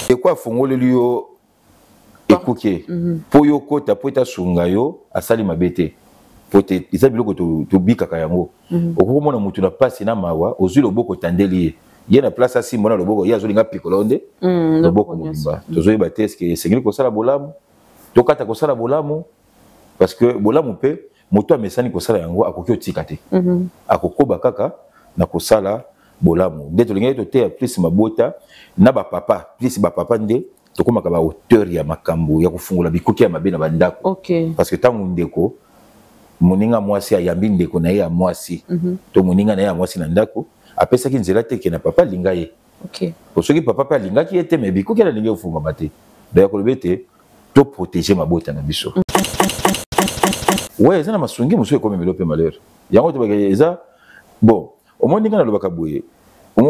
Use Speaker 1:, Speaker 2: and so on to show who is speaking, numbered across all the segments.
Speaker 1: Eko afongoleli yo ekuke mpo yo okota mpo ete asunga yo, asali mabe te, po te eza biloko tobikaka yango. Okoki komona motu na pasi na mawa, ozwi loboko, otandeli ye, ye na place asimba na loboko, ye azolinga pikola yo nde loboko mobimba. Tozoyeba te eske esengeli kosala bolamu, tokata kosala bolamu, parce que bolamu mpe moto amesani kosala yango akoki otika te, akokoba kaka na kosala bolamu. Nde tolingaki toteya plus mabota na bapapa, plus bapapa nde tokomaka baauteur ya makambo ya kofungola bikuki ya mabe na bandako. Parce que ntango ndeko moninga mwasi ayambi ndeko na ye ya mwasi to moninga na ye ya mwasi na ndako, apesaki nzela te ke na papa alinga ye. Po soki papa mpe alingaki ye te, me bikuki alingi ofungama te. Donc ya koloba ete toprotéger mabota na biso. We eza na masungi mosusu ekomemelo mpe malheur yango tobake eza bon. Omoni, ndenge nalobaka boye,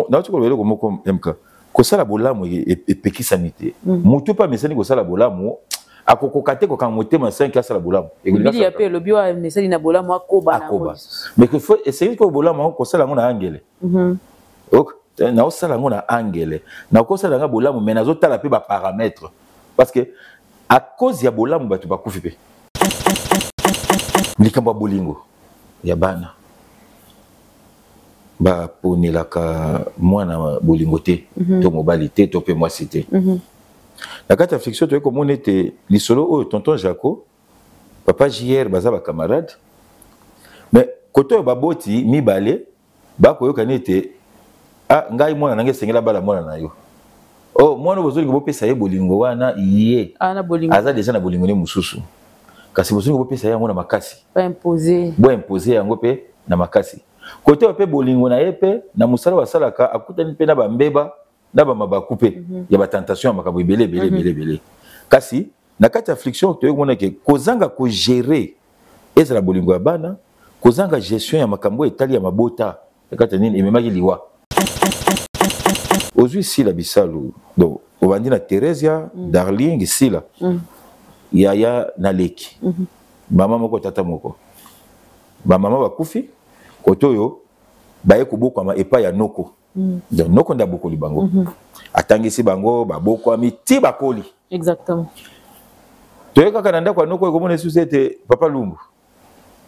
Speaker 1: nauti koloba eloko moko, mk kosala bolamu epekisami te. Motu mpe amesani kosala bolamu akokoka te kokanga motema 5 asala bolamu.
Speaker 2: Biblia mpe elobi oyo amesani na bolamu akoba.
Speaker 1: Akoba, mais il faut esengeli ko bolamu yango kosala yango na angele. Ok, naosala yango na angele, nakosala yango bolamu, mais nazotala mpe baparamètre, parce que à cause ya bolamu bato bakufi. Mpe likambo ya bolingo ya bana, baponelaka mwana bolingo te, to mobali te, to mpe mwasi te. Na kati ya fiction toyei komona ete lisolo oyo, tonton Jaco, papa JR baza bacamarade, mais kote oyo baboti mibale bakoyokani ete: "Ah, ngai mwana nange esengeli abala mwana na yo." Oh, mwana oyo bozolinga bopesa ye bolingo wana, ye aza deja na bolingo ne mosusu, kasi bozolinga bopesa ye yango na makasi, boimpose yango mpe na makasi. Kote oyo mpe bolingo na ye mpe na mosala oyo asalaka, akutani mpe na bambeba na bamabaku mpe ya batentation ya makambo ebele ebele ebele ebele. Kasi na kati ya fiction toyei komona ke kozanga kogérer ezala bolingo ya bana, kozanga gestion ya makambo oyo etali ya mabota na kati ya nini ememaki liwa. Ozwi Sila Bisalu, donc obandi na Theresia, Darling, Sila, yaya na leki, mama moko, tata moko, bamama bakufi. Kote oyo baye kobokwama epai ya noko. Donc noko nde abokoli bango, atangisi bango, babokwami ti bakoli. Toye kaka na ndako ya noko, ekomona lisusu ete papa Lumbu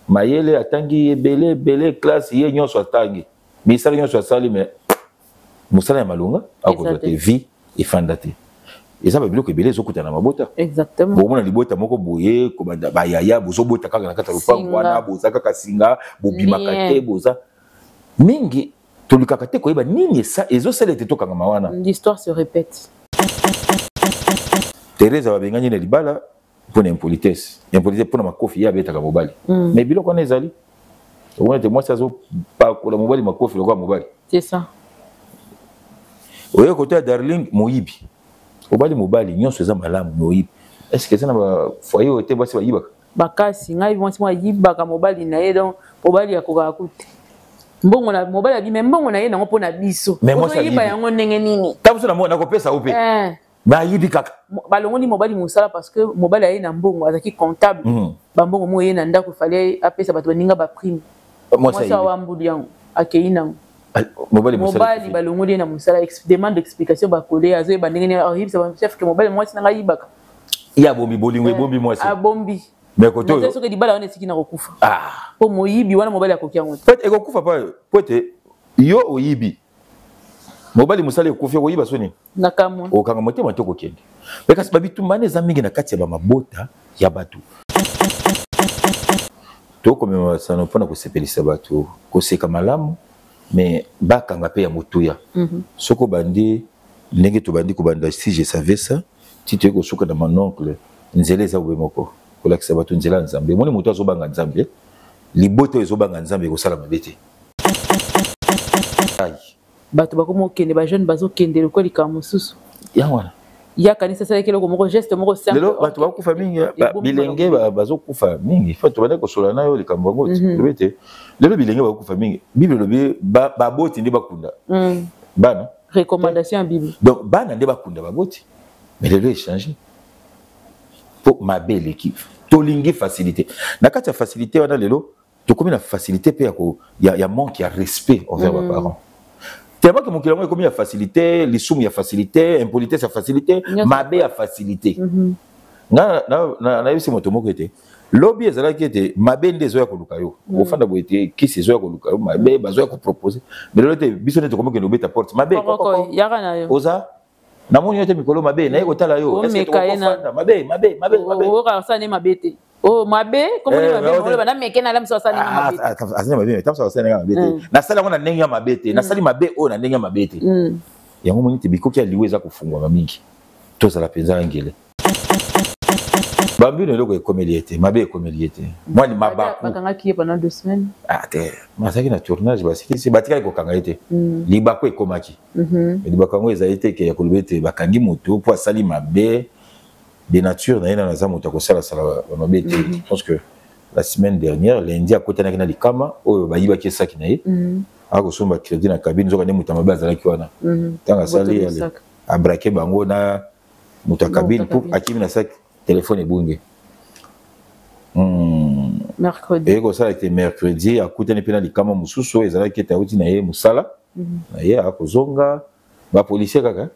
Speaker 1: mayele atangi ebele ebele, classe ye nyonso atangi, misala nyonso asali, mais mosala ya malonga akozwa te, vie efanda te. Eza babiloko ebele ezokutana na mabota. Bokomona libota moko boye, kobanda bayaya, bozobota kaka na kati ya lopango wana, boza kaka singa, bobimaka te, boza mingi. Tolukaka te koyeba nini ezosala ete tokangama wana.
Speaker 2: L'histoire se répète.
Speaker 1: Therese babengani na libala mpona impolitesse, impolitesse mpona makofi ye abetaka mobali. Mais biloko wana ezali omona ete mwasi azopakola mobali makofi lokola mobali.
Speaker 2: C'est ça.
Speaker 1: Oye kote ya Darling, moyibi, obali mobali, nyonso eza malamu, moyibi. Est ce que eza na bafoyer oyo te basi bayibaka?
Speaker 2: Bakasi ngai mwasi moko ayibaka mobali na ye, donc mobali akokaka ku te mbongo na mobali abimi mbongo na ye nango mpo na biso, ozoyiba yango ndenge nini?
Speaker 1: Ta biso nakopesa yo mpe, bayibi kaka.
Speaker 2: Balongoli mobali mosala parce que mobali aye na mbongo, azalaki comptable. Bambongo mo ye na ndako, efale apesa bato baninga baprime. Mwasi awambuli yango, akei nango. Mobali balongoli ye na mosala, demande d'explication bakole, azoyeba ndenge nini ayebisa chef ke mobali mwasi nanga ayibaka.
Speaker 1: Ye abombi bolingo, ebombi mwasi.
Speaker 2: Abombi.
Speaker 1: Mais kote oyo
Speaker 2: soki libala wana esiki na kokufa po moyibi wana, mobali akoki yango.
Speaker 1: Te, ekokufa pa po ete yo oyibi mobali, mosala ekufi, okoyiba soni.
Speaker 2: Na kamwa.
Speaker 1: Okanga motema te, okokende. Me kasi babitumbani eza mingi na kati ya bamabota ya bato. Tokomema basano mpona kosepelisa bato, koseka malamu, mais bakanga mpe ya motuya. Soki obandi ndenge tobandi kobanda "Si je savais ça", ti toyei kosuka na "Mon oncle", nzela eza boye moko kolakisa bato nzela ya Nzambe. Omoni, moto azobanga Nzambe, libota oyo ezobanga Nzambe ekosala mabe te.
Speaker 2: Bato bakoma okende, bajeune bazokende lokola likambo mosusu.
Speaker 1: Yango wana.
Speaker 2: Ya kanisa asalaki eloko moko, geste moko
Speaker 1: simple. Lelo bato bakufa mingi, bilenge bazokufa mingi. Fa tobandaki kosolola na yo likambo yango, lobi ete lelo bilenge bakufa mingi. Bible elobi baboti nde bakunda bana.
Speaker 2: Recommandation ya Bible.
Speaker 1: Donc bana nde bakunda baboti, mais lelo échange mpo mabe eleki. Tolingi facilité. Na kati ya facilité wana, lelo tokomi na facilité mpe ya manque ya respect envers baparents. Tellement que mokili yango ekomi ya facilité, lisumu ya facilité, impolitesse ya facilité, mabe ya facilité. Nga nayebisi moto moko ete lobi ezalaki ete mabe nde ezoya koluka yo, ofanda boye te, kisi ezoya koluka yo, mabe bazoya kopropose. Mais lelo te, biso nde tokomi okende obeta porte mabe. Oza namoni yo te mikolo, mabe naye kotala yo. Mabe, mabe, mabe,
Speaker 2: mabe. Mabe te. Oh, mabe komoni mabe, oloba na meke na lamso asali
Speaker 1: mabe. Asali mabe, tamso asali mabe te. Nasali yango na ndenge ya mabe te, nasali mabe oyo na ndenge ya mabe te. Yango moni te, bikoki ya liwa eza kofungwama mingi. Tozala mpenza ngele bambino. Eloko ekomeli ye te, mabe ekomeli ye te, mwani mabaku.
Speaker 2: Bakangaki ye pendant 2 semaines.
Speaker 1: Ah te, azalaki na tournage, basikisi, batikali kokanga ye te. Libaku ekomaki. Libaku yango ezali te ke ya koloba ete bakangi moto mpo asali mabe. De nature na ye nano aza moto akosalasala bamabe te. Je pense que la semaine dernière, lundi, akutanaki na likama oyo bayibaki esaki na ye. Akosomba crédit na cabine, nzoka nde moto ya mabe azalaki wana. Ntango asali, abraquer bango na moto ya cabine, po akimi na sac, telefone ebunge.
Speaker 2: Mercredi.
Speaker 1: Eye kosala ete mercredi akutani mpe na likama mosusu oyo ezalaki ete auti na ye mosala na ye, akozonga, bapolisier kaka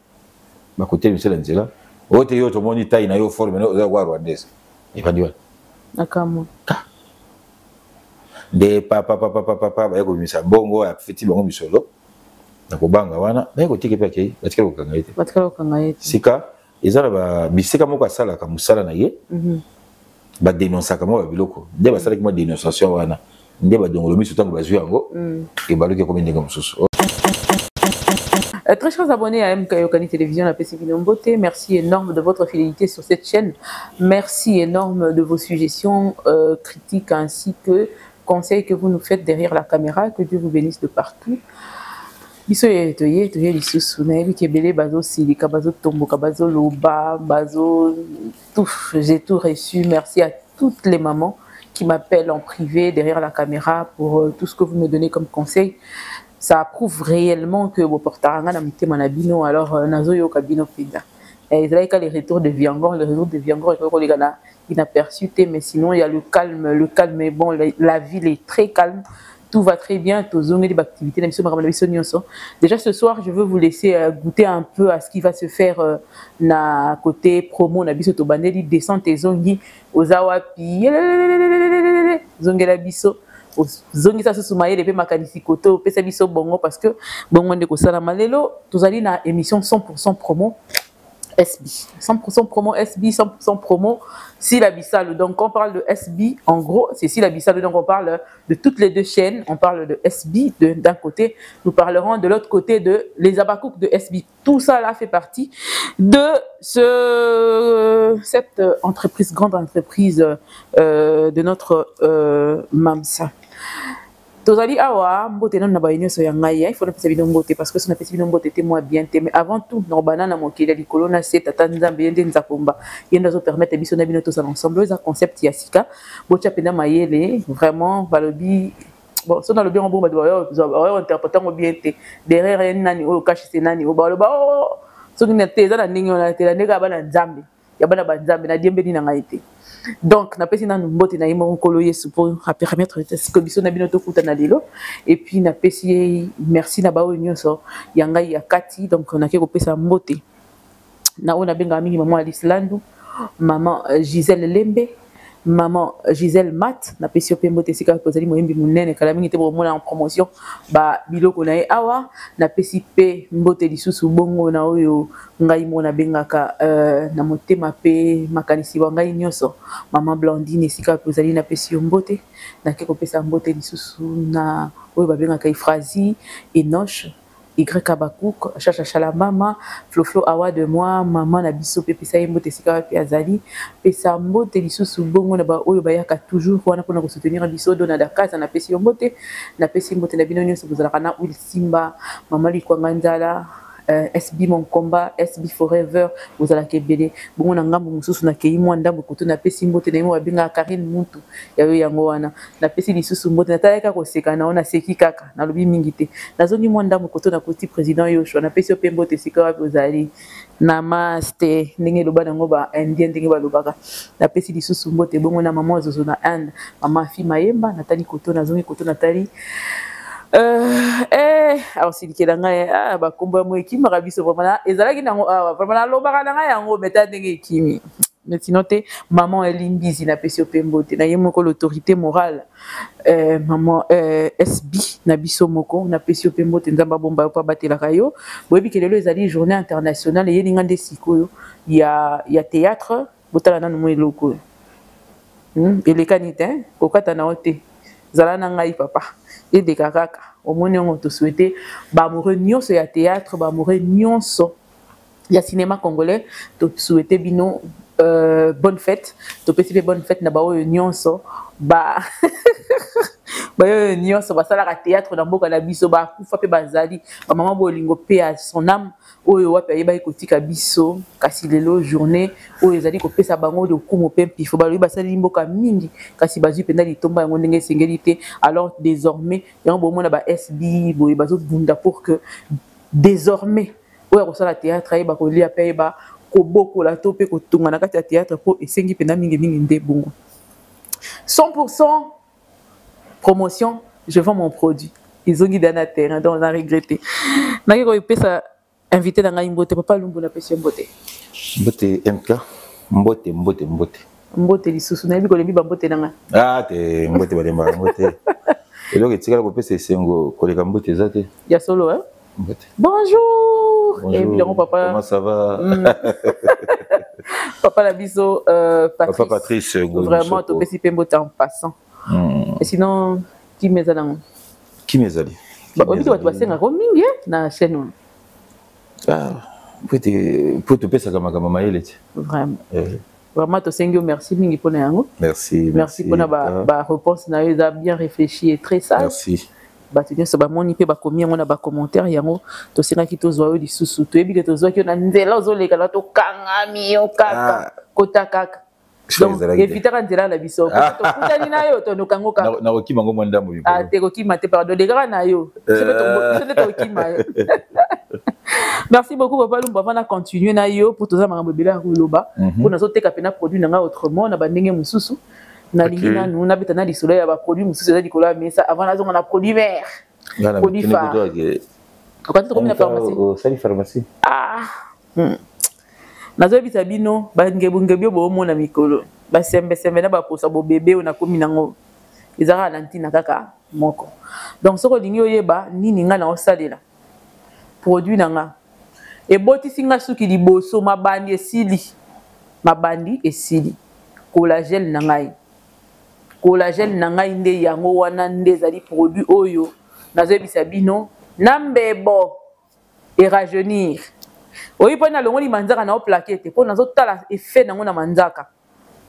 Speaker 1: bakotelemisa nzela oyo te: "Yo, tomoni taille na yo, forme na yo, oza kwa Rwandaise." Ebandi wana.
Speaker 2: Nakamwa.
Speaker 1: Nde papapapapapa baye kobimisa mbongo, afeti bango misolo na kobanga wana, baye kotika mpe akei, batikali kokanga ye te.
Speaker 2: Batikali kokanga ye te.
Speaker 1: Sika eza na bisika moko asalaka mosala na ye, badénonçaka mwa babiloko, nde basalaki mwa dénonciation wana, nde badongolo miso. Ntango bazwi yango, ebaluki, ekomi ndenge mosusu.
Speaker 2: Très chers abonnés à MK Yokani Télévision, la PC Beauté, merci énorme de votre fidélité sur cette chaîne. Merci énorme de vos suggestions, critiques ainsi que conseils que vous nous faites derrière la caméra. Que Dieu vous bénisse de partout. Biso toye, toye lisusu. Nayebi ke ebele bazosilika, bazotomboka, bazoloba, bazo tout. J'ai tout reçu. Merci à toutes les mamans qui m'appellent en privé derrière la caméra pour tout ce que vous me donnez comme conseil. Ça prouve réellement que boportaka nga na motema na bino. Alors nazoyoka bino mpenza. Ezalaki ka les retours de Viangor, le retour de Viangor ekoki koleka na inaperçu te, mais sinon il y a le calme, le calme est bon, la ville est très calme, tout va très bien. Tozongeli baactivité na biso, makambo na biso nyonso. Déjà ce soir, je veux vous laisser goûter un peu à ce qui va se faire na côté promo na biso. Tobandeli descente, ezongi, oza wapi, zongela biso, ozongisa susu mayele mpe makanisi kote opesa biso bongo, parce que bongo nde kosalama. Lelo tozali na émission 100% promo SB. 100% promo SB, 100% promo Sila Bissalo. Donc, quand on parle de SB, en gros, c'est Sila Bissalo. Donc, on parle de toutes les deux chaînes. On parle de SB d'un côté. Nous parlerons de l'autre côté de les Abakouk de SB. Tout ça là fait partie de cette entreprise, grande entreprise de notre MAMSA. Tozali awa. Mbote nano na baye nyonso ya ngai. Il faut napesa bino mbote, parce que so napesi bino mbote te, mwa bien te. Mais avant tout, nobana na mokili ya likolo na se, tata Nzambe, ye nde Nzakomba, ye nde azopermettre biso na bino tozala ensemble. Oyo eza concept ya sika, botya mpenza mayele. Vraiment, balobi bon, so nalobi yango bongo, bato bayo interpréter yango bien te. Derrière ye nani oyo kashi se nani oyo baloba oh, soki na te, eza na ndenge wana te, na ndenge ya bana Nzambe, ya bana banzambe, nadiembeli na ngai te. Donc napesi nanu mbote na ye moko Nkolo Yesu mpo apermettre que biso na bino tokutana lelo. Et puis napesi ye merci na baoyo nyonso ya ngai ya kati. Donc nake kopesa mbote na oyo nabengaka mingi mama Alice Landu, mama Gisèle Lembe, maman Gisèle Mat. Napesi yo mpe mbote esika ozali, moyembi monene. Kala mingi te bomona en promotion babiloko na ye awa. Napesi mpe mbote lisusu bongo na oyo ngai moko nabengaka na motema mpe makanisi wa ngai nyonso, mama Blandine, esika ozali, napesi yo mbote. Nake kopesa mbote lisusu na oyo babengaka Efrasie Enoche Y Abakouk, Chacha Chala, mama Floflo, awa de moi, mama na biso mpe pesa ye mbote esika wapi azali. Pesa mbote lisusu bongo na baoyo bayaka toujours wana mpona kosoutenir biso. Dona Dakaza, napesi yo mbote. Napesi mbote na bino nyonso bozalaka na Wil Simba, mama Likwanga Nzala, SB mon combat, SB forever, bozalaka ebele bongo. Na ngambo mosusu, nakei mwa ndambo kutu, napesi mbote na ye mo babengaka Karine Muntu yayo. Yango wana napesi lisusu mbote. Natalaki kaka koseka na yo, naseki kaka, nalobi mingi te. Nazongi mwa ndambo koto, nakoti président Yoshua, napesi yo mpe mbote esika wapi ozali, namaste, ndenge eloba nango baindien, ndenge balobaka. Napesi lisusu mbote bongo na mama Zozo na Inde, mama Afi Mayemba. Natali koto, nazongi koto, natali Aosilikela ngai, ah, bakombo yango ekimaka biso vraiment. Ezalaki nango awa vraiment, nalobaka na ngai yango, mais ta ndenge ekimi. Mais sinon te, maman Elimbizi, napesi yo mpe mbote na ye moko, l'autorité morale, maman SB na biso moko, napesi yo mpe mbote. Nzambe abomba yo mpo abatelaka yo. Boyebi ke lelo ezali journée internationale, eyelinga nde sikoyo ya théâtre. Botala nanu mwa eloko oyo, Elekani te, kokata na yo te, zala na ngai papa, eleka kaka. Omoni yango, tosouhaite baamoureux nyonso ya théâtre, baamoureux nyonso ya cinéma congolais, tosouhaite bino bonne fête. Topesi mpe bonne fête na baoyo nyonso ba baoyo nyonso basalaka théâtre na mboka na biso, bakufa mpe bazali bamama bolingo mpe ya son âme oyo wapi ayebaki kotika biso. Kasi lelo journée oyo ezali kopesa bango lokumu mpe mpifo. Balobi basali mboka mingi, kasi bazwi mpenza litomba yango ndenge esengeli te. Alors désormais yango bomona ba SB boye bazobunda pour que désormais oyo akosala théâtre ayeba kolia mpe ayeba kobokola to mpe kotonga na kati ya théâtre, mpo esengi mpenza mingimingi nde bongo. 100% promotion, je vends mon produit, ezongi da na terrain. Donc na regretté naki koyepesa invité na ngai mbote. Papa Lumbu, napesi yo mbote.
Speaker 1: Mbote MK, mbote, mbote, mbote.
Speaker 2: Mbote lisusu. Nayebi kolembi bambote na ngai.
Speaker 1: Ah te, mbote balembaka yango te. Eloko etikala kopesa esengo koleka mbote eza te.
Speaker 2: Ya solo, hein?
Speaker 1: Mbote.
Speaker 2: Bonjour.
Speaker 1: Bonjour.
Speaker 2: Yango papa.
Speaker 1: Comment ça va?
Speaker 2: Papa na biso Patrice.
Speaker 1: Papa Patrice.
Speaker 2: Vraiment topesi mpe mbote en passant. Et sinon kimi eza nango?
Speaker 1: Kimi ezali.
Speaker 2: Oyebi bato basengaka mingi na chaîne wana.
Speaker 1: Ah, po ete po topesaka makambo mayele te.
Speaker 2: Vraiment, vraiment tosengi yo merci mingi mpona yango.
Speaker 1: Merci.
Speaker 2: Merci mpona baréponse na yo, eza bien réfléchi et très sage.
Speaker 1: Merci.
Speaker 2: Bato nyonso bamoni mpe bakomi yango na bacommentaire. Yango tosengaki tozwa yo lisusu. Toyebi ke tozwaki yo na nzela, ozoleka na tokangami yo kaka kota kaka. Donc evitaka nzela na biso, tokutani na yo, tonokango kaka.
Speaker 1: Nakokima ngo mwa ndambo.
Speaker 2: Ah, te, kokima te, pardon, lekaka na yo, biso nde tokima yo. Merci beaucoup papa Lumbu. Avant na continue na yo, po toza makambo ebele ya koloba, mpo nazoteka mpena produit na ngai autrement na bandenge mosusu, nalingi nanu nabeta na lisolo ya baproduit mosusu eza likolo ya mesa avant nazonga na produit mère, produit phare. Okati tokomi na pharmacie.
Speaker 1: Osali pharmacie?
Speaker 2: Ah, Nazoyebisa bino, bangebungebi oyo boomona mikolo, basembesembe na baposa bobebe oyo nakomi nango, eza kaka na ntina kaka moko. Donc soki olingi oyeba nini ngai naosalela produit na nga, ebotisi nga suki liboso, mabandi esili, mabandi esili, collagène na ngai, collagène na ngai nde yango wana, nde ezali produit oyo nazoyebisa bino na mbebo erajeunir. Oyi mpo nalongoli manzaka na oplaquer te, mpo nazotala effet nango na manzaka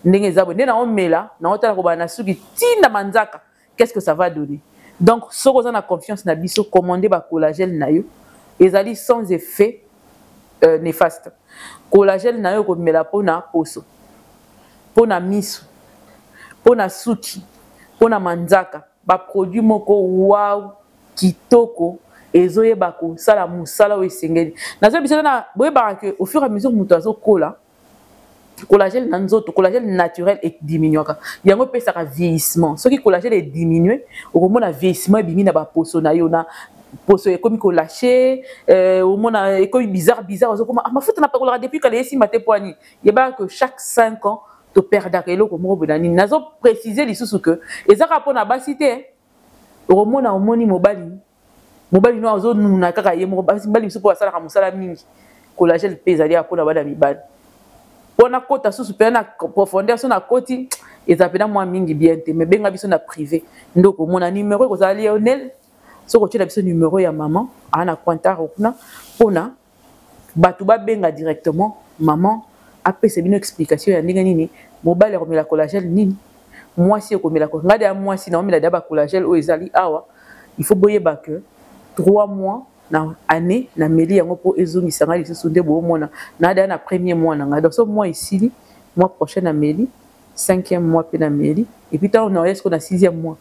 Speaker 2: ndenge eza boye, nde naomela, naotala kobala na suki ntina manzaka, qu'est-ce que ça va donner. Donc soki oza na confiance na biso, commande bacollagène na yo, ezali sans effet néfaste. Collagène na yo ekomela mpona poso, mpona miso, mpona suki, mpona manzaka. Baproduit moko wow, kitoko, ezoyeba kosala mosala oyo esengeli. Nazoyebisa na boyebaka ke au fur et à mesure moto azokola, collagène na nzoto, collagène naturel ediminuaka, yango epesaka vieillissement. Soki collagène ediminue, okomona vieillissement ebimi na baposo na yo, na poso ekomi kolâcher, omona ekomi bizarre bizarre, ozokoma ah, mafuta napakolaka depuis kala esimba te, poani. Yebaka que chaque 5 ans toperdaka eloko moko boye na nini. Nazoprécise lisusu ke eza kaka mpona basi te. Okomona, omoni mobali, mobali no azonuna kaka ye moko. Mibali biso mpo basalaka mosala mingi, collagène mpe ezali mpona bana mibali. Mpo nakota susu mpenza na profondeur, so nakoti eza mpena mwa mingi bien te, mais benga biso na privé nde okomona numéro ekozala Lionel. Soki otiela biso numéro ya mama aa na Quantaro kuna, mpona bato babenga directement mama, apesa bino explication ya ndenge nini mobali akomela collagène, nini mwasi ekomela. Ngai deya mwasi naomela deya bacollagène oyo ezali awa. Il faut boyeba que 3 mois na année nameli yango mpo ezongisa ngai lisusu nde boomona na deya na premier mois na ngai. Donc so mois esili, mois prochain nameli, cinquième mois mpe nameli, et puis ntango na siko na sixième mois,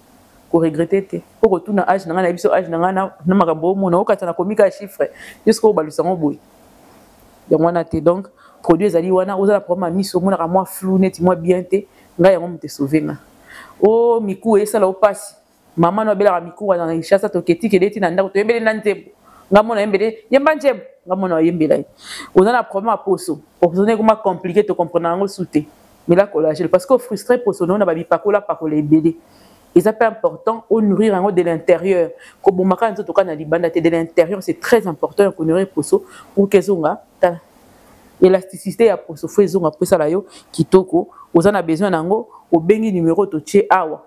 Speaker 2: koregretter te. Mpo kotuna age na ngai, na biso age na ngai na makambo omona okata na komika chiffre jusqu'au obalusa yango boye, yango wana te. Donc produit ezali wana. Oza na problème ya miso, omonaka mwa flou neti mwa bien te, ngai yango moto esauve nga. O mikuwa esala opasi. Mama no abelaka mikuwa na Kinshasa, toketikele ti na ndako, toyembeli na nzembo. Nga mona yembele, yemba nzembo, nga mona oyembela ye. Oza na problème ya poso, poso ne ekoma compliqué, to comprendre yango su te. Mela collagène parce que frustré poso no na ba bipakola pakola ebele. Eza pe important o nourrir yango de l'intérieur. Kobomaka nzoto kaka na libanda te, de l'intérieur c'est très important ya ko nourrir poso pour que ezonga tala. Élasticité ya poso faut ezonga po esala yo kitoko. Oza na besoin nango, obengi numéro totie awa.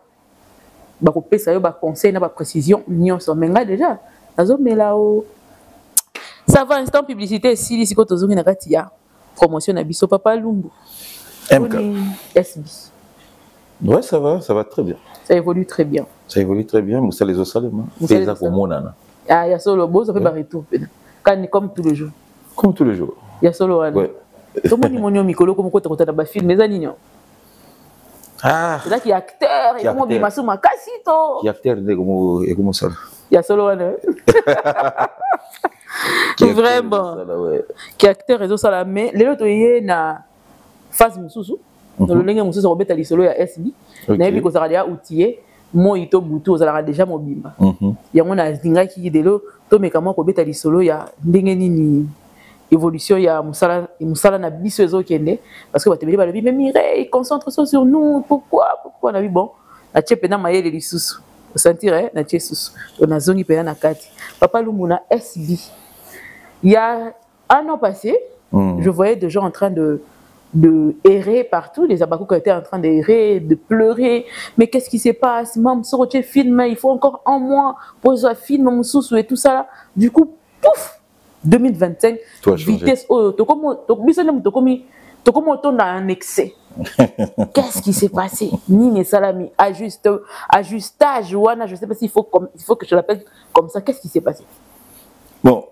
Speaker 2: Bakopesa yo ba conseil na ba précision nyonso. Mais ngai déjà nazomela o. Ça va, instant publicité esili, sikoyo tozongi na kati ya promotion na biso. Papa Lumbu.
Speaker 1: MK.
Speaker 2: SB.
Speaker 1: Ouais, ça va très bien.
Speaker 2: Ça évolue très bien.
Speaker 1: Ça évolue très bien, mosala ezosalema.
Speaker 2: Mosala
Speaker 1: Eza komonana.
Speaker 2: Ah, ya solo, bozo pe ba retour pena. Kani comme tous les jours.
Speaker 1: Comme tous les jours.
Speaker 2: Ya solo wana.
Speaker 1: Ouais.
Speaker 2: Tomoni moni mikolo komo kota kota na ba film eza nini?
Speaker 1: Ah.
Speaker 2: C'est là qui acteur et comment bima sous makasi to.
Speaker 1: Qui acteur de comment et comment ça.
Speaker 2: Ya solo wana. Vraiment. Qui acteur ezo sala mais lelo to ye na phase mususu. Dans le lenge mususu robeta lisolo ya SB. Nayebi kozala ya outillé moi to butu ozalaka déjà mobimba. Yango na lingaki lelo to meka mwa kobeta lisolo ya ndenge nini évolution ya musala, musala na biso ezokende parce que bato ebele balobi mais Mireille concentre ça sur nous, pourquoi, pourquoi na bi bon na tie pena mayele lisusu sentir hein na tie susu to na zongi pena na kati. Papa Lumbu na SB il y a un an passé, je voyais des gens en train de errer partout, les Habacucs étaient en train d'errer, de pleurer. Mais qu'est-ce qui se passe? Mam, soroche film, il faut encore un mois pour ce film, mon sous-sous et tout ça. Du coup, pouf, 2025,
Speaker 1: Toi, changé.
Speaker 2: vitesse, oh, tokomo, to, biso nde moto komi, tokomo otonda un excès. Qu'est-ce qui s'est passé? Nini salami, ajuste, ajustage, wana, je sais pas s'il faut comme, il faut que je l'appelle comme ça. Qu'est-ce qui s'est passé?
Speaker 1: Bon,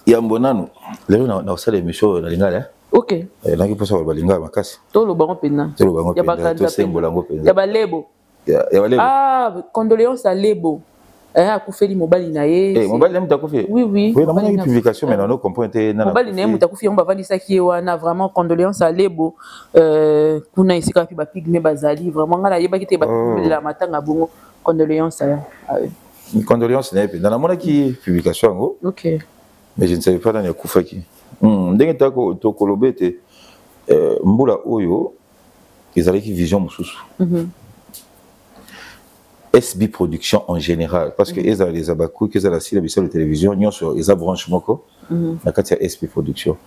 Speaker 1: yambo nanu, lelo na osala émission na lingala, hein?
Speaker 2: Ok.
Speaker 1: Nangi posa ba lingala makasi.
Speaker 2: Tolo bango pena.
Speaker 1: Tolo bango
Speaker 2: Ya
Speaker 1: pena,
Speaker 2: bakanda
Speaker 1: to sembola
Speaker 2: pena.
Speaker 1: ngo pena.
Speaker 2: Ya ba lebo.
Speaker 1: Ya ba lebo.
Speaker 2: Ah, condoléances à lebo. Akufeli mobali na ye.
Speaker 1: Eh, mobali na ye mutu akufi?
Speaker 2: Oui, oui.
Speaker 1: Oui, namoni
Speaker 2: Mobali na
Speaker 1: publication, mais nano comprendre te nana
Speaker 2: Mobali na ye
Speaker 1: akufi.
Speaker 2: mutu akufi, yango bavandisaki ye wana, vraiment condoléances à lebo. Kuna esika wapi ba pygmées bazali, vraiment nga nayebaki te ba pygmées la matanga bongo. Condoléances à eux.
Speaker 1: Une condoléance na ye mpenza. Namonaki publication yango.
Speaker 2: Ok.
Speaker 1: Mais je ne savais pas nani akufaki. Ndenge tokoloba ete mbula oyo ezalaki vision mosusu. SB Production en général, parce que ezala les Habacucs, ezala si la biso de télévision, nyonso eza branche moko na kati ya SB Production.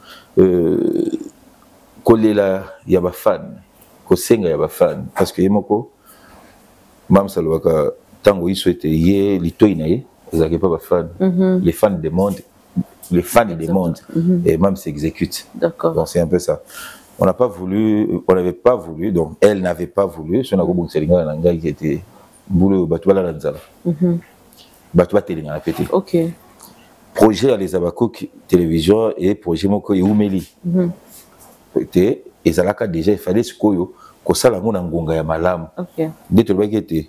Speaker 1: Kolela ya ba fan, kosenga ya ba fan, parce que ye moko Mam salobaka tango iso ete ye litoi na ye, ezalaki pa ba fan. Les fans demandent, les fans demandent, et même s'exécute. Donc c'est un peu ça. On n'a pas voulu, on n'avait pas voulu, donc elle n'avait pas voulu. Son ago bonselinga na ngai qui était boulot bato bala nzala. Bato batelinga na pété. Projet ya les Habacucs télévision et projet moko eumeli. Était ezalaka déjà il fallait sikoyo kosala ngo na ngonga ya malamu. Nde tolobaki ete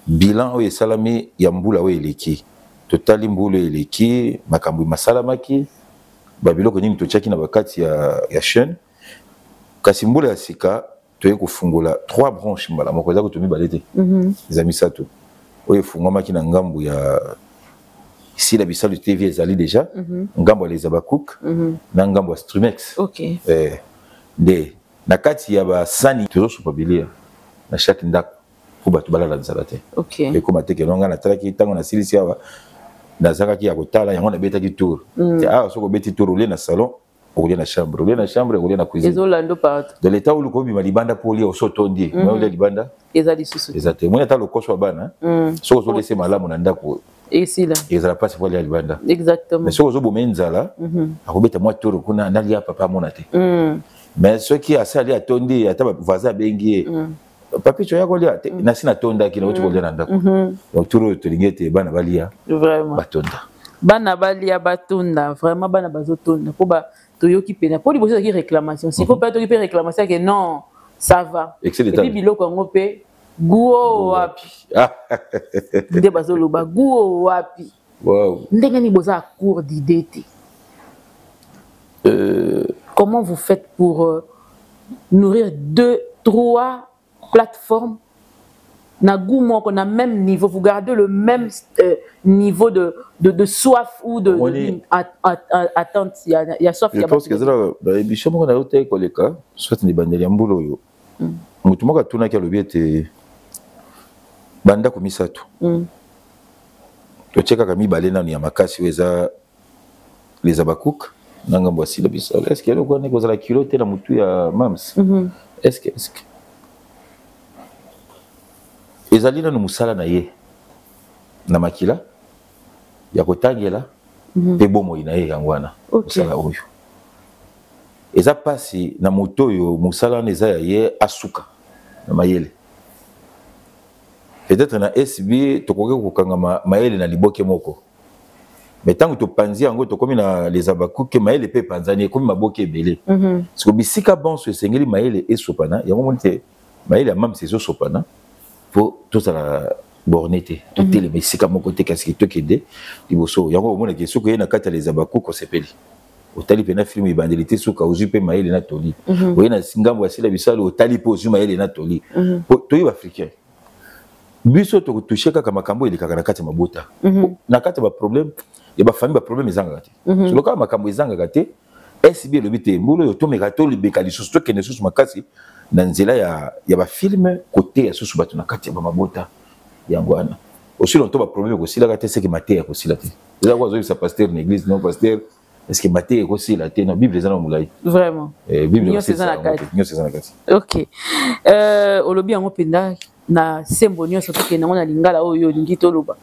Speaker 1: bilan oyo esalami ya mbula oyo eleki. Totali mbula oyo eleki, makambo masalamaki, ba biloko nini totiaki na bakati ya chaîne. Kasi mbula ya sika toye kofungola 3 branches mbala moko, eza kotomi mibale te. Eza misato. Oyo efungwamaki na ngambu ya Sila Bisalu TV ezali déjà, ngambu ya les Habacucs, na ngambu ya Streamex. Nde na kati ya basani tozosopa bilia na chaque ndako po bato balala nzala te. Ekoma te ke nonga natalaki ntango nasilisi awa, nazalaki ya kotala yango nabetaki tour. Te awa soki obeti tour, olie na salon, okolia na chambre, olie na chambre, okolia na cuisine.
Speaker 2: Ezolanda partout.
Speaker 1: De l'état où oluka libanda po olia oso otondi. Moi, olia libanda?
Speaker 2: Eza lisusu te.
Speaker 1: Eza te. Moi, ata lokoso ya bana, soki ozolese malamu na ndako,
Speaker 2: Esila.
Speaker 1: ezala mpasi po alia libanda.
Speaker 2: Exactement.
Speaker 1: Mais soki ozoboma ye nzala, akobeta mwa toro kuna, nalia papa amona te. Mais soki asali atondi, ata ba voisin abengi ye, papi, toya kolia te, nasi natondaki, nauti kolia na ndako. Donc, toro oyo tolingi ete bana balia, batonda.
Speaker 2: Bana balia, batonda. Vraiment, bana bazotonda. Po ba toyoki pena. Po liboso ezalaki réclamation. Sikoyo mpe toyoki mpe réclamation ke non, ça va.
Speaker 1: Excès
Speaker 2: Et
Speaker 1: d'état.
Speaker 2: puis biloko yango mpe, guo wapi? Nde bazoloba, guo wapi?
Speaker 1: Wow.
Speaker 2: Ndenge nini boza à court d'idée te? Comment vous faites pour nourrir 2, 3 plateformes? Na goût moko, na même niveau, vous gardez le même niveau de soif ou de attente, il y a soif.
Speaker 1: Je pense que ezala baémission moko na yo te koleka, soit na ebandeli ya mbula oyo, motu moko atunaki, alobi ete bandako misato, totie kaka mibale nanu ya makasi oyo eza les Abakouk na ngambo ya Sila Bisalo. Est ce que eloko wana ekozala kilo te na motu ya mams? Est ce que ezali nanu mosala na ye na makila ya kotangela mpe bomoi na ye yango wana? Mosala oyo eza mpasi na moto oyo, mosala wana eza ya ye, asuka na mayele. Peut-être na SB tokoki kokanga mayele na liboke moko, mais ntango topanzi yango, tokomi na les Abakuke, mayele mpe epanzani, ekomi maboke ebele. Siko bisika bonso esengeli mayele esopana yango, moni te mayele ya mamisi ezosopana mpo tozala borné te, totelema esika moko te, kasi tokende liboso. Yango omonaki soki oye na kati ya les Abakuke, osepeli, otali mpe na film ebandeli te suka, ozwi mpe mayele na toli. Oye na ngambo ya Sila Bisalo, otali mpe ozwi mayele na toli. Toyeba africain, biso tokotouche kaka makambo elekaka na kati ya mabota, na kati ya baproblème ya bafamille. Baproblème ezangaka te. Solo kaka makambo ezangaka te. SB elobi te mbula oyo tomeka, tolibeka lisusu, tokende lisusu makasi na nzela ya bafilm, koteya susu bato na kati ya bamabota. Yango wana aussi longtemps baproblème ekosilaka te, seke mateya ekosila te. Eza ko azoyebisa pasteur na église: non pasteur, est ce que mateya ekosila te? Non, Bible eza na molai.
Speaker 2: Vraiment.
Speaker 1: Bible
Speaker 2: nyonso eza na kati.
Speaker 1: Nyonso eza na kati.
Speaker 2: Ok, olobi yango mpenza na sembo nyonso. Tokende yango na lingala oyo olingi toloba.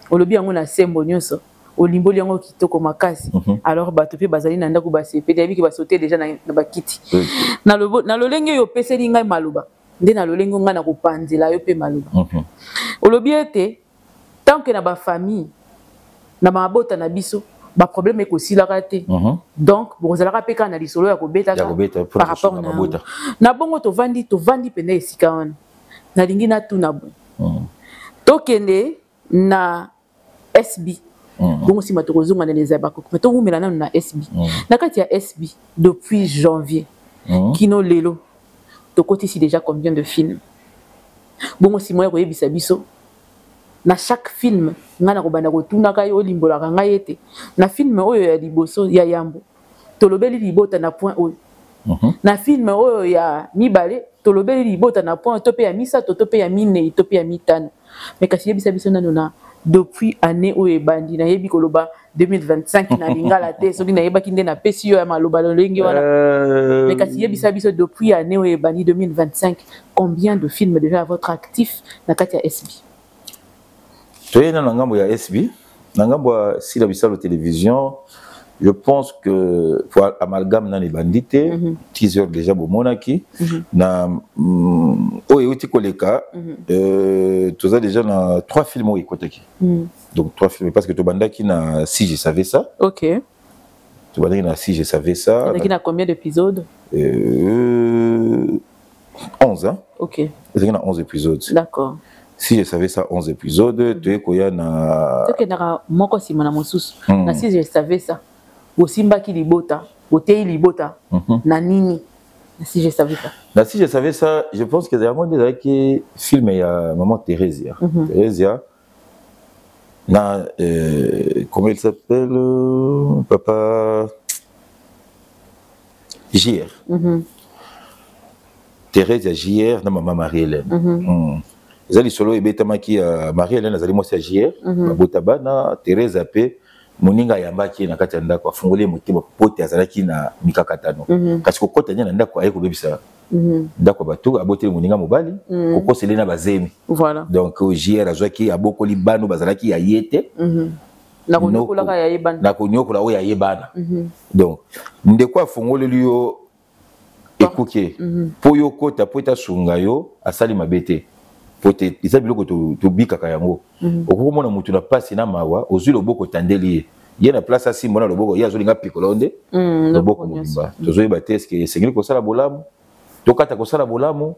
Speaker 2: Olobi yango na sembo nyonso, olimboli yango kitoko makasi. Alors bato mpe bazali na ndako basepeli, yabiki basote déjà na bakiti. Na lolenge oyo opeseli ngai maloba, nde na lolenge ngai na kopanzela yo mpe maloba. Olobi ete tant que na bafamille, na mabota na biso, baproblème ekosilaka te, donc bokozalaka mpe kaka na lisolo ya kobetaka par rapport na bongo. Tovandi, tovandi mpenza esika wana. Nalingi natuna boye, tokende na SB, bongo nsima tokozonga na les Abakoki, me towumela nanu na SB. Na kati ya SB, depuis janvier kino lelo, tokotisi déjà combien de films? Bongo nsima ya koyebisa biso na chaque film, ngai na kobanda kotunaka ye, olimbolaka ngai ete na film oyo ya liboso, ya yambo, tolobeli libota na point oyo, na film oyo ya mibale tolobeli libota na point, to mpe ya misato, to mpe ya minei, to mpe ya mitano. Me kasi yebisa biso nano na depuis année oyo ebandi. Nayebi koloba 2025 na lingala te, soki nayebaki nde napesi yo ya maloba lolenge wana. Me kasi yebisa biso, depuis année oyo ebandi 2025, combien de films déjà à votre actif na kati ya SB?
Speaker 1: Toyei nano na ngambo ya SB, na ngambo ya Sila Bisalo Télévision. Je pense que po amalgame nano ebandi te, teaser déjà bomonaki na oyo euti koleka. Toza déjà na trois films oyo ekotaki. Donc trois films, parce que tobandaki na Si je savais ça. Tobandaki na Si je savais ça.
Speaker 2: Ezalaki na combien d'épisodes?
Speaker 1: 11, hein?
Speaker 2: Ok.
Speaker 1: Ezalaki na 11 épisodes. Si je savais ça, 11 épisodes. Toye koya na
Speaker 2: Tokendaka moko nsima na mosusu. Na Si je savais ça, bosimbaki libota, boteyi libota na nini na Si je savais ça?
Speaker 1: Na Si je savais ça, je pense que yango nde ezalaki film ya maman Thérésia. Thérésia na comment il s'appelle, papa JR. Thérésia, JR na mama Marie-Hélène. Eza lisolo ebetamaki ya Marie-Hélène, azali mwasi ya JR. Babota bana. Thérésia mpe moninga ayambaki ye na kati ya ndako, afungoli ye motema po te azalaki na mikakatano. Kasi kokɔta nye na ndako, aye kobebisa ndako ya bato, aboteli moninga mobali, kokoseli na bazemi. Donc JR azwaki, abokoli bano bazalaki ya ye te.
Speaker 2: Na konyokolaka ya ye bana.
Speaker 1: Na konyokola oyo ya ye bana. Donc ndeko afungoleli yo ekuke mpo yo kota, mpo ete asunga yo, asali mabe te, po te eza biloko tobikaka yango. Okoki komona motu na pasi na mawa, ozwi loboko, otandeli ye, ye na place asimba na loboko, ye azolinga pikola nde loboko mobimba. Tozoyeba te eske esengeli kosala bolamu, tokata kosala bolamu,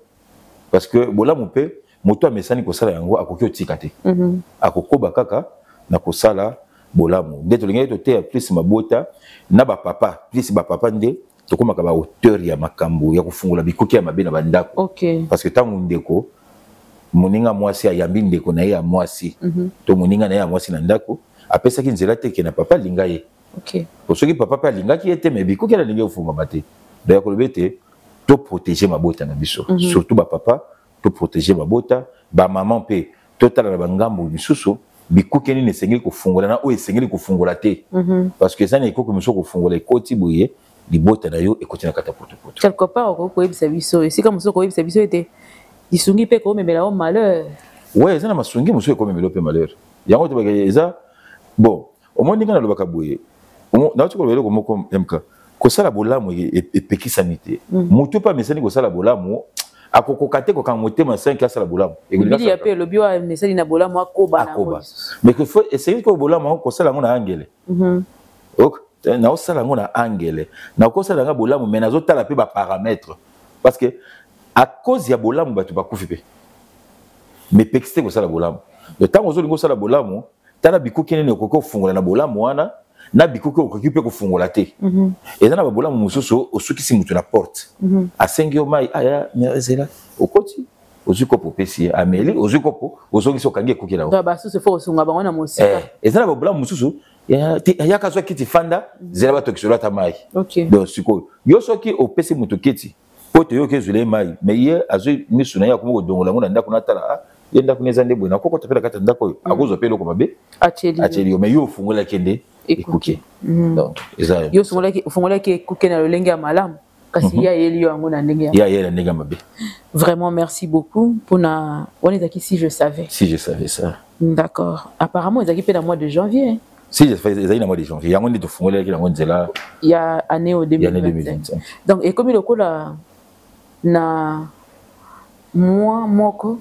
Speaker 1: parce que bolamu mpe moto amesani kosala yango, akoki otika te, akokoba kaka na kosala bolamu. Nde tolingaki toteya plus mabota na bapapa, plus bapapa nde tokomaka baauteur ya makambo ya kofungola bikoki ya mabe na bandako. Parce que ntango ndeko Moninga mwasi ayambi ndeko na ye ya mwasi to moninga na ye ya mwasi na ndako, apesaki nzela te ke na papa alinga ye. Po soki papa mpe alingaki ye te, mais bikuki alingi ofungama te. Donc ya koloba ete toprotéger mabota na biso, surtout bapapa, toprotéger mabota, bamama mpe totala na bangambo misusu bikuke nini esengeli kofungola na oyo esengeli kofungola te, parce que eza na ekoki mosusu kofungola, ekoti boye, libota na yo ekoti na kati ya potopoto.
Speaker 2: Quelque part okoki koyebisa biso esika mosusu, koyebisa biso ete lisungi mpe komemela yo malheur.
Speaker 1: Ouais, eza na masungi mosusu ekomemela yo mpe malheur. Yango tobake eza bon. Omoni, ndenge nalobaka boye, nauti koloba eloko moko, MK, kosala bolamu epekisami te. Motu mpe amesani kosala bolamu, akokoka te kokanga motema 5 asala bolamu.
Speaker 2: Biblia mpe elobi oyo amesani na bolamu akoba.
Speaker 1: Akoba, mais esengeli ko bolamu yango kosala yango na angele. Naosala yango na angele, nakosala yango bolamu, mais nazotala mpe baparamètre, parce que à cause ya bolamu bato bakufi mpe. Mais pekisi te kosala bolamu. Ntango ozolinga osala bolamu, tala bikuki nini okoki kofungola na bolamu wana, na bikuki okoki mpe kofungola te. Eza na babolamu mosusu, osukisi motu na porte, asengi yo mai, aya ezela, okoti, ozwi kopo, opesi ye, ameli, ozwi kopo, ozongisi, okangi ekuki na
Speaker 2: yo. Basusu faut kosunga bango na mosika.
Speaker 1: Eza na babolamu mosusu, yaka, azwa kiti, fanda, zela batokisolo ata mai. Donc sikoyo yo soki opesi moto kiti po toyoki ezwela ye mai, mais ye azwi misu na ye, akomi kodongola yango na ndako, natala ye ndako eza nde boye, nakokota mpe na kati ya ndako oyo, akozwa mpe eloko mabe, atieli yo. Mais yo ofungolaki nde ekuke. Donc eza
Speaker 2: yo ofungolaki ekuke na lolenge ya malamu, kasi ye ayeli yo yango na ndenge
Speaker 1: ya ye ayeli na ndenge ya mabe.
Speaker 2: Vraiment, merci beaucoup mpona wana. Ezalaki Si je savais.
Speaker 1: Si je savais ça.
Speaker 2: D'accord. Apparemment ezalaki mpe na mois de janvier.
Speaker 1: Si je savais, ezalaki na mois de janvier. Yango nde tofungolelaki yango nzela.
Speaker 2: Ya année au 2025. Donc ekomi lokola na mois moko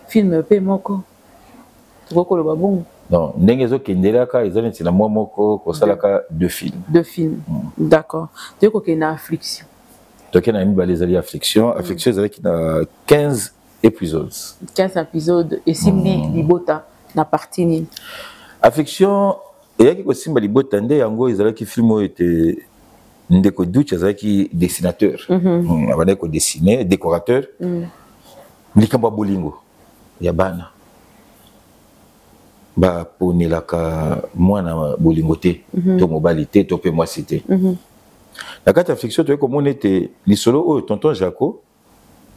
Speaker 2: film mpe moko, tokoki koloba bongo?
Speaker 1: Non, ndenge ezokendelaka, eza neti na mwa moko kosalaka deux films.
Speaker 2: Deux films, d'accord. Toyei kokende na Affliction.
Speaker 1: Tokende na mibale, ezali Affliction. Affliction ezalaki na 15 épisodes.
Speaker 2: 15 épisodes. Esimbi libota na partie nini?
Speaker 1: Affliction eyaki kosimba libota nde yango ezalaki film oyo ete ndeko Duch azalaki dessinateur, abandaki kodessiner, décorateur. Likambo ya bolingo ya bana, baponelaka mwana bolingo te, to mobali te, to mpe mwasi te. Na kati ya Affliction, toyei komona ete lisolo oyo tonton Jaco,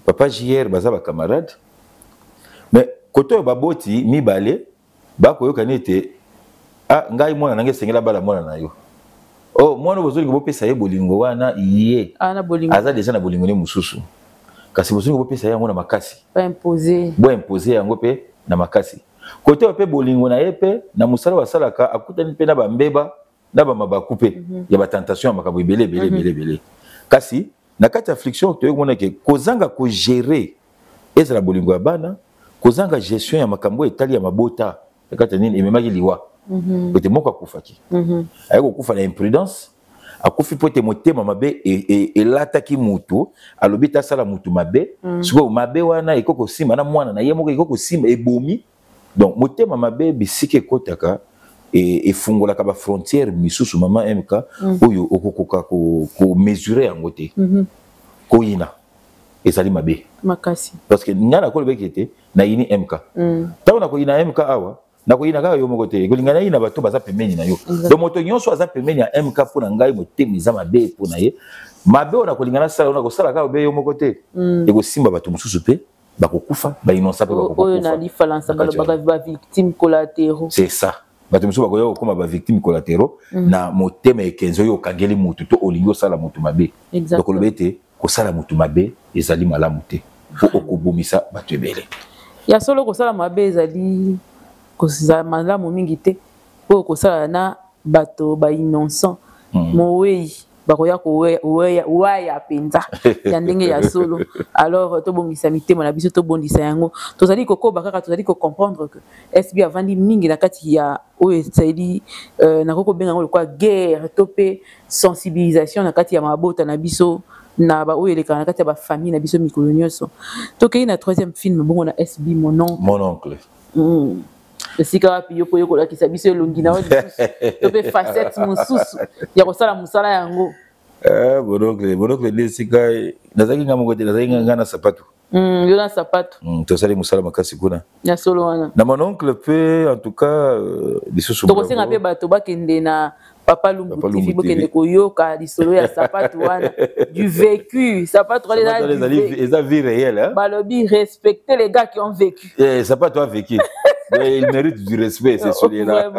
Speaker 1: papa JR baza bacamarade, mais kote oyo baboti mibale bakoyokani ete ah, ngai mwana nange esengeli abala mwana na yo. Oh, mwana oyo bozolinga bopesa ye bolingo wana, ye aza deja na bolingo ne mosusu, kasi bozolinga bopesa ye yango na makasi. Boimpose yango mpe na makasi. Kote oyo mpe bolingo na ye mpe na mosala oyo asalaka, akutani mpe na bambeba na bamabaku mpe ya batentation ya makambo ebele ebele ebele ebele. Kasi na kati ya Affliction, toyei komona ke kozanga kogérer ezala bolingo ya bana, kozanga gestion ya makambo oyo etali ya mabota na kati ya nini, ememaki liwa ete moko akufaki. Aye kokufa na imprudence, akufi mpo ete motema mabe elataki mutu, alobi te asala mutu mabe. Sikoyo mabe wana ekoki kosimba na mwana na ye moko, ekoki kosimba, ebomi. Donc motema mabe, bisika ekotaka, efungolaka bafrontière misusu, mama MK, oyo okokoka komesurer yango te. Koyina ezali mabe
Speaker 2: makasi.
Speaker 1: Parce que ngai nakolobaki ete nayini MK. Ntango nakoyina MK awa, nakoyina kaka yo moko te, ekolinga nayina bato baza pembeni na yo. Donc moto nyonso aza pembeni ya MK, mpo na ngai motema eza mabe mpo na ye. Mabe oyo nakolinga nasala, oyo nakosala kaka obe yo moko te, ekosimba bato mosusu mpe bakokufa, bainonsa mpe.
Speaker 2: Oyo na lifalansa balobaka bavictime collatéraux.
Speaker 1: C'est ça. Bato mosusu bakoya kokóma bavictime collatéraux na motema ekenzi oyo okangeli motu to olingi osala motu mabe. Donc oloba ete kosala motu mabe ezali malamu te, mpo okobomisa bato ebele.
Speaker 2: Ya solo, kosala mabe ezali kozala malamu mingi te, mpo kosala na bato bainnocent, mowei bakoya kowaya mpenza ya ndenge ya solo. Alors tobongisa mitema na biso, tobondisa yango. Tozali kokoba kaka, tozali kocomprendre que SB avandi mingi na kati ya oyo ezali nakoki kobenga yango lokola guerre to mpe sensibilisation na kati ya mabota na biso, na baoyo elekaka na kati ya bafamille na biso mikolo nyonso. Tokei na troisième film bongo na SB, Mon oncle.
Speaker 1: Mon oncle.
Speaker 2: Esika wapi yo mpo yo kolakisa biso elongi na yo lisusu to mpe facette mosusu ya kosala mosala yango?
Speaker 1: Mon oncle, mon oncle nde esika nazalaki nga moko te, nazalaki nga na Sapatu.
Speaker 2: Yo na Sapatu.
Speaker 1: Tosali mosala makasi kuna.
Speaker 2: Ya solo wana.
Speaker 1: Na mon oncle mpe, en tout cas, lisusu
Speaker 2: Tokosenga mpe bato bakende na Papa Lumbu TV, bokende koyoka lisolo ya Sapatu wana, du vécu. Sapatu wana
Speaker 1: eza vie réelle, hein?
Speaker 2: Balobi respecter les gars qui ont vécu.
Speaker 1: Eh, Sapatu a vécu. Mais il mérite du respect, c'est celui-là.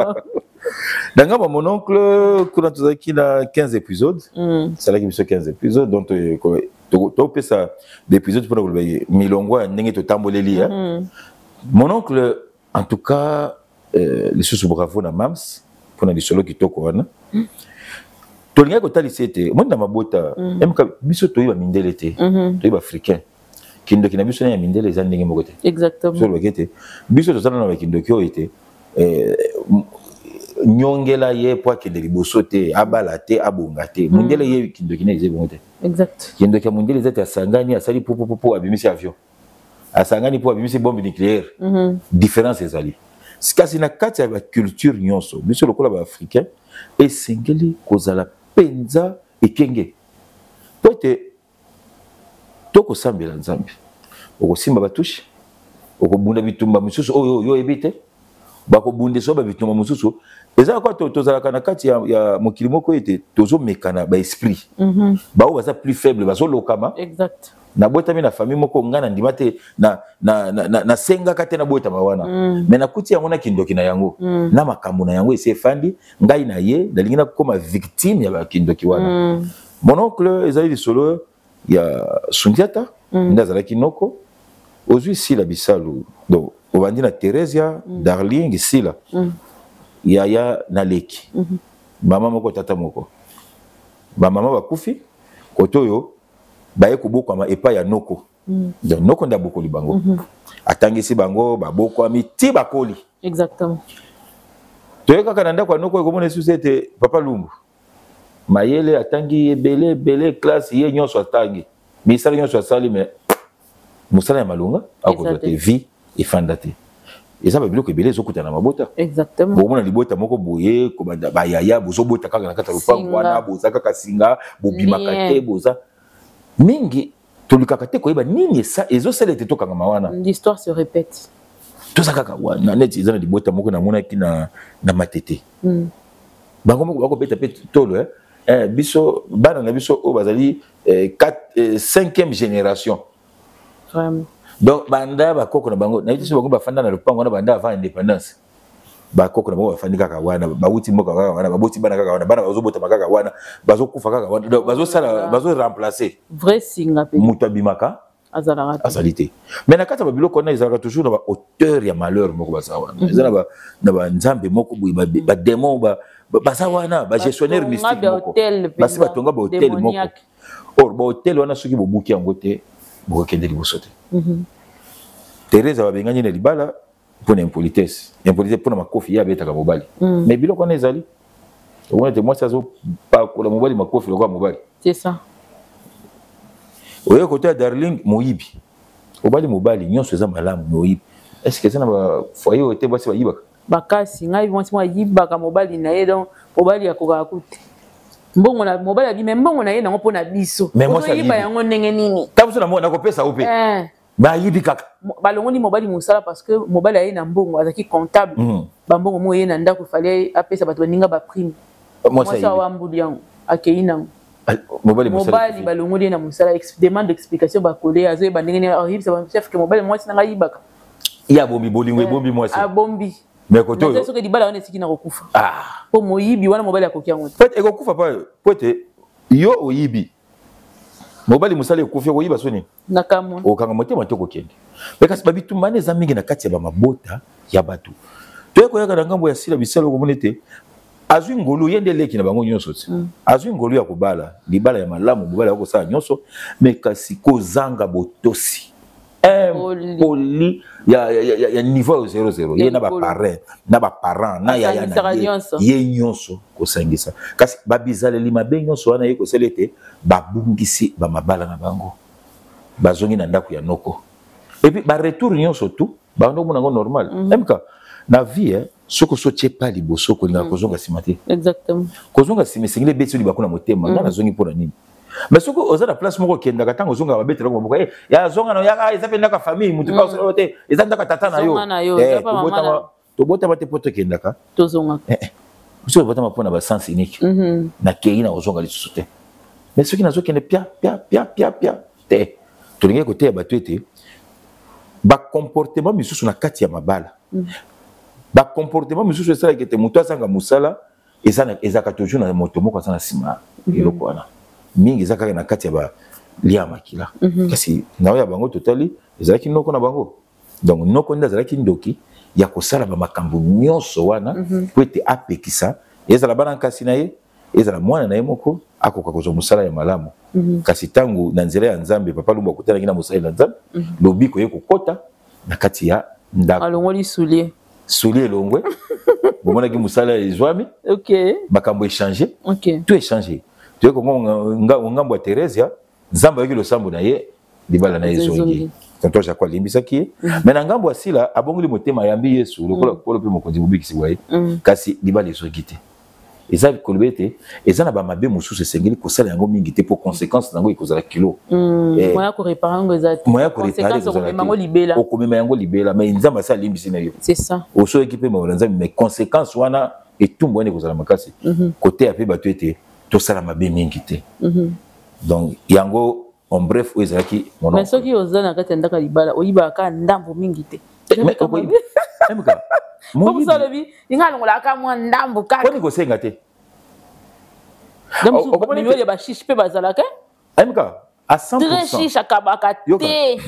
Speaker 1: Na ngambo mon oncle kuna, tozalaki na 15 épisodes. Esalaki biso 15 épisodes, donc topesa baépisode mpona koloba milongo ya ndenge totamboleli. Mon oncle, en tout cas, lisusu bravo na mams mpona lisolo kitoko wana. Tolingaki kotalisa ete omoni na mabota mk biso toyeba mindele te, toyeba africain. Kindoki na biso na ya mindele eza ndenge moko te. So olobaki ete biso tozala na bakindoki oyo ete nyongela ye po akende liboso te, abala te, abonga te. Mondele ye, kindoki na eza bongo te. Kindoki ya mondele eza te asangani, asali popopopo, abimisi avion, asangani mpo abimisi bombe nucléaire. Différence ezali. Kasi na kati ya baculture nyonso, biso lokola baafricain, esengeli kozala mpenza ekenge, po ete tokosambela Nzambe, okosimba batushe, okobunda bitumba mosusu oyo oyo oyebi te, bakobundisa oyo babitumba mosusu. Eza kwa tozalaka na kati ya mokili moko ete tozomekana baesprit. Baoyo baza plus faible bazolokama. Nabotami na famille moko, ngai nandima te, nasengaka te nabotama wana. Mais nakuti yango na kindoki na yango, na makambo na yango esi efandi. Ngai na ye nalingi nakóma victime ya bakindoki wana. Mon oncle, ezali lisolo ya Sundiata. Nde azalaki noko. Ozwi Sila Bisalu, donc obandi na Theresia, Darling, Sila, yaya na leki, mama moko, tata moko. Bamama bakufi kote oyo, baye kobokwama epai ya noko. Donc noko nde abokoli bango, atangisi bango, babokwami ti bakoli. Toye kaka na ndako ya noko, ekomona lisusu ete papa Lumbu mayele atangi ebele ebele, classe ye nyonso atangi, misala nyonso asali, mais mosala ya malonga akozwa te, vie efanda te. Eza babiloko ebele ezokutana na mabota. Bokomona libota moko boye, kobanda bayaya, bozobota kaka na kati ya lopango wana, boza kaka singa, bobimaka te, boza mingi. Tolukaka te koyeba nini ezosala ete tokangama wana.
Speaker 2: L'histoire se répète.
Speaker 1: Toza kaka wana. Neti eza na libota moko namonaki na Matete. Bango moko bakobeta mpe tolo, eh? Eh, biso bana na biso oyo bazali cinquième génération. Donc banda bakoko na bango, nayebi so bango bafanda na lopango wana banda avant indépendance. Bakoko na bango bafandi kaka wana, bawuti mboka kaka wana, baboti bana kaka wana, bana bazobotama kaka wana, bazokufa kaka wana. Donc bazosala, bazoremplace.
Speaker 2: Vrai singa
Speaker 1: pe. Moto abimaka azali te. Mais na kati ya babiloko wana, ezalaka toujours na bahauteur ya malheur moko baza wana. Eza na banzambe moko boye, badémon baza wana, bagestionnaire mystique moko basi batonga bahotel moko. Or bahotel wana, soki bobuki yango te, bokokende liboso te. Therese babengani na libala mpona impolitesse, impolitesse mpona makofi ye abetaka mobali. Mais biloko wana ezali, omona te mwasi azopakola mobali makofi lokola mobali.
Speaker 2: C'est ça.
Speaker 1: Oye kote ya Darling, moyibi, obali mobali, nyonso eza malamu, moyibi. Est ce que eza na bafoyer oyo te basi bayibaka?
Speaker 2: Bakasi ngai, mwasi moko ayibaka mobali na ye. Donc mobali akokaka kute mbongo na mobali abima mbongo na ye nango mpo na biso. Ozoyiba yango ndenge nini?
Speaker 1: Ta biso nakopesa yo mpe, bayibi kaka.
Speaker 2: Balongoli mobali mosala parce que mobali aye na mbongo, azalaki comptable. Bambongo moko ye na ndako, efale apesa bato baninga baprime. Mwasi awambuli yango, akei nango. Mobali balongoli ye na mosala, demande d'explication, bakole azoyeba ndenge nini ayebisa bachef ke mobali, mwasi nanga ayibaka.
Speaker 1: Ye abombi bolingo, ebombi mwasi.
Speaker 2: Abombi.
Speaker 1: Mais kote oyo
Speaker 2: soki libala wana esiki na kokufa mpo moyibi wana, mobali akoki yango
Speaker 1: te. Ekokufa pa po ete yo oyibi mobali, mosala ekufi, okoyiba soni.
Speaker 2: Nakamwa.
Speaker 1: Okanga motema te, okokende. Me kasi babitumba wana eza mingi na kati ya bamabota ya bato. Toye koyaka na ngambo ya Sila Bisala, okomona ete azwi ngolu, ye nde leki na bango nyonso ti. Azwi ngolu ya kobala libala ya malamu, mobali akosala nyonso, me kasi kozanga botosi, impoli ya niveau ya 00. Ye na baparrain, na baparent, na yaya na ye, ye nyonso kosangisa. Kasi babizaleli mabe nyonso wana ye kosala ete babungisi bamabala na bango, bazongi na ndako ya noko. Et puis baretour nyonso tu bando omona yango normal. Mk Na vie, soki osotie pa liboso, kolingaka kozonga nsima te.
Speaker 2: Exactement.
Speaker 1: Kozonga nsima esengeli ebeti yo libaku na motema. Nga nazongi mpo na nini? Mais soki oza na place moko, okendaka, ntango ozongaka, babetelaka maboko: "Ya zonga na yaka, eza mpe ndako ya famille, motu mpe te, eza ndako ya tata na yo."
Speaker 2: Zonga na yo, eza pa mama.
Speaker 1: Tobotama te mpo tokendaka.
Speaker 2: Tozongaka.
Speaker 1: Biso tobotama mpo na basens unique. Nakei, na kozonga lisusu te. Mais soki nazokende pia pia pia pia pia te, tolingi koteya bato ete bacomportement misusu na kati ya mabala, bacomportement misusu esalaka ete moto azanga mosala, ezalaka toujours na moto moko aza na nsima. Eloko wana mingi eza kaka na kati ya balia ya makila. Kasi na oyo ya bango, totali, ezalaki noko na bango. Donc noko nde azalaki ndoki ya kosala bamakambo nyonso wana po ete apekisa, ezala bana nkasi na ye, ezala mwana na ye moko, akoka kozwa mosala ya malamu. Kasi ntango na nzela ya Nzambe, papa Lumbu akutanaki na mosali na Nzambe, lobiko ye kokɔta na kati ya ndako.
Speaker 2: Alongoli soulier.
Speaker 1: Soulier elongwe, bomonaki mosala ezwami. Makambo échange. Tout échange. Toye kongo ngambo ya Theresia, Nzambe ayoki losambo na ye, libala na ye ezongi. Tonton Jacques alimbisaki ye. Mais na ngambo ya Sila, abongoli motema, ayambi Yesu lokola Nkolo mpe Mokonzi mobikisi wa ye, kasi libala ezongi te. Eza koloba ete eza na bamabe mosusu, esengeli kosala yango mingi te, mpo conséquence nango ekozala kilo.
Speaker 2: Moyen koréparer yango eza te.
Speaker 1: Moyen koréparer.
Speaker 2: Okomema yango libela.
Speaker 1: Okomema yango libela. Mais Nzambe asi alimbisi na yo.
Speaker 2: C'est ça.
Speaker 1: Osoyoki mpe mawa na Nzambe, mais conséquence wana, etumbu wana ekozala makasi. Koteya mpe bato ete tosala mabe mingi te. Donc yango, en bref, oyo ezalaki.
Speaker 2: Mais soki oza na kati ya ndako ya libala, oyibaka kaka ndambo mingi te. Mosusu alobi: "Ninga alongolaka mwa ndambo kaka."
Speaker 1: Poni kosenga te.
Speaker 2: Oyo bashishi mpe bazalaka.
Speaker 1: MK à 100%.
Speaker 2: Très chiche, akabaka te.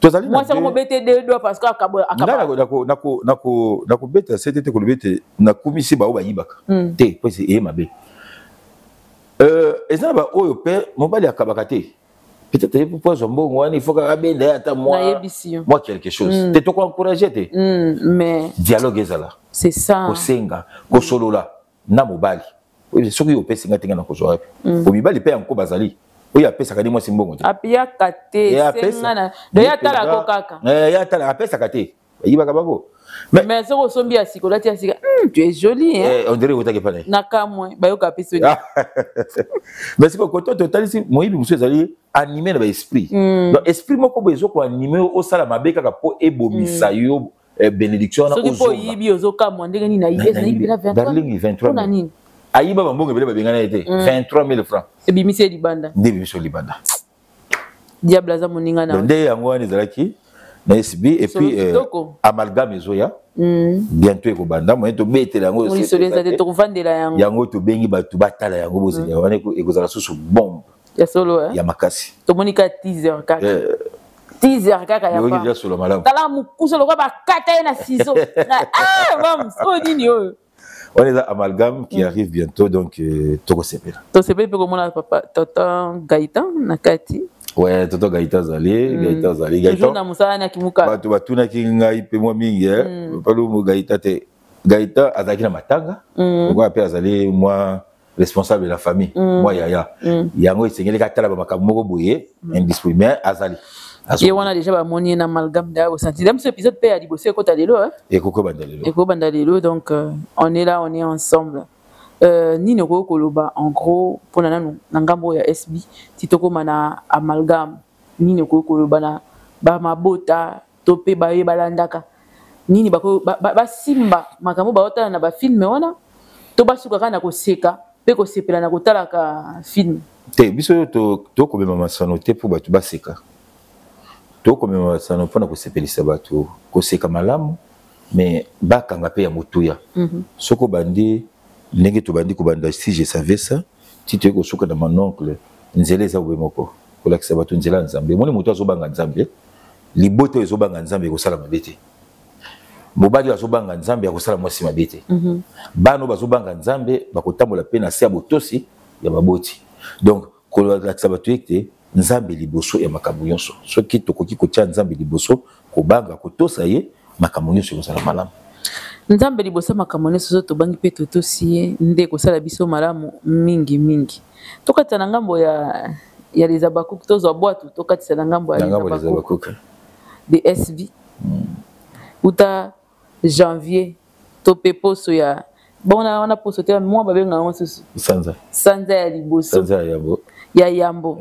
Speaker 1: Tozali.
Speaker 2: Mwasi yango mobete deux doigts parce que
Speaker 1: akaba. Nakobeta sete te, koloba ete nakumisi bao bayibaka te, po eye mabe. Eza na baoyo mpe mobali akabaka te. Peut-être ye po azwa mbongo wana, il faut kaka abenda ye ata mwa quelque chose te. Tokoencourage te.
Speaker 2: Mais
Speaker 1: dialogue ezala.
Speaker 2: C'est ça.
Speaker 1: Kosenga, kosolola na mobali. Soki opesi nga te, nga na kozwa wapi? Po mibali mpe yango bazali oyo apesaka nde mwasi mbongo te.
Speaker 2: Apiaka te, senga na ye, atalako kaka.
Speaker 1: Ye atala, apesaka te, bayibaka bango.
Speaker 2: Mais soki osombi ya sika, olati ya sika: "Tu es jolie, hein."
Speaker 1: On dirait otaki epa na ye.
Speaker 2: Na kamwe bayoka mpe soni.
Speaker 1: Mais sikoyo koto totalisi moyibi mosusu ezali animé na baesprit. Donc esprit moko boye ezokoanimer, osala mabe kaka mpo ebomisa yo bénédiction wana.
Speaker 2: Soki mpo oyibi, ozokamwa ndenge nini ayibi.
Speaker 1: Darling, 23
Speaker 2: nini.
Speaker 1: Ayiba bambongo ebele, babengana ye te, 23 000 francs.
Speaker 2: Ebimisi ye libanda.
Speaker 1: Nde ebimisi yo libanda.
Speaker 2: Diable aza moninga na.
Speaker 1: Nde yango wana ezalaki na SB. Et puis amalgame ezoya bientôt, ekobanda. Moyen tobetela yango.
Speaker 2: Tokovandela yango.
Speaker 1: Yango tobengi bato batala yango, bozela wana, ekozala susu bombe.
Speaker 2: Ya solo.
Speaker 1: Ya makasi.
Speaker 2: Tomoni ka teaser kaka, teaser kaka.
Speaker 1: Ya solo malamu.
Speaker 2: Tala mokusa lokola bakata ye na ciseau. Mams, oyo nini oyo?
Speaker 1: Wana eza amalgame qui arrive bientôt, donc tokosepela.
Speaker 2: Tosepeli mpe komona papa tonton Gaëtan na kati.
Speaker 1: Ouais, tonton Gaëtan azali, Gaëtan azali.
Speaker 2: Toujours na mosala na kimuka.
Speaker 1: Bato batunaki ngai mpe mwa mingi palumu Gaëtan te. Gaëtan azalaki na matanga, okoya mpe azali mwa responsable de la famille, mwa yaya. Yango esengeli atala bamakambo moko boye, indisponible, mais azali.
Speaker 2: Ye wana déjà bamoni ye na amalgame. Daya bosanti biso épisode mpe ya liboso ekota lelo.
Speaker 1: Ekoki obanda lelo.
Speaker 2: Ekobanda lelo. Donc on est là, on est ensemble. Nini okoki koloba en gros mpona nanu na ngambo oyo ya SB, ti tokóma na amalgame? Nini okoki koloba na bamabota to mpe baye balandaka? Nini basimba makambo baotala na bafilm wana, to basuka kaka na koseka mpe kosepela na kotalaka film?
Speaker 1: Te, biso tokomema masano te mpo bato baseka. Tokomema masano mpona kosepelisa bato, koseka malamu, mais bakanga mpe ya motuya. Soki obandi ndenge tobandi kobanda "Si je savais ça", ti toyei kosuka na "Mon oncle", nzela eza boye moko kolakisa bato nzela ya Nzambe. Emoni moto azobanga Nzambe, libota oyo ezobanga Nzambe ekosala mabe te. Mobali oyo azobanga Nzambe akosala mwasi mabe te. Bana oyo bazobanga Nzambe bakotambola mpe na se ya botosi ya baboti. Donc kolakisa bato ete Nzambe liboso ya makambo nyonso. Soki tokoki kotia Nzambe liboso, kobanga, kotosa ye, makambo nyonso ekozala malamu.
Speaker 2: Nzambe liboso ya makambo nyonso. So tobangi mpe totosi ye, nde kosala biso malamu mingi mingi. Tokatisa na ngambo ya les Abakuku, tozwa bwatu, tokatisa na ngambo ya
Speaker 1: les Abakuku
Speaker 2: de SB. Uta Janvier to mpe poso ya bona wana, poso te, mwa babenga yango susu.
Speaker 1: Sanza.
Speaker 2: Sanza ya liboso.
Speaker 1: Sanza ya yambo.
Speaker 2: Ya yambo.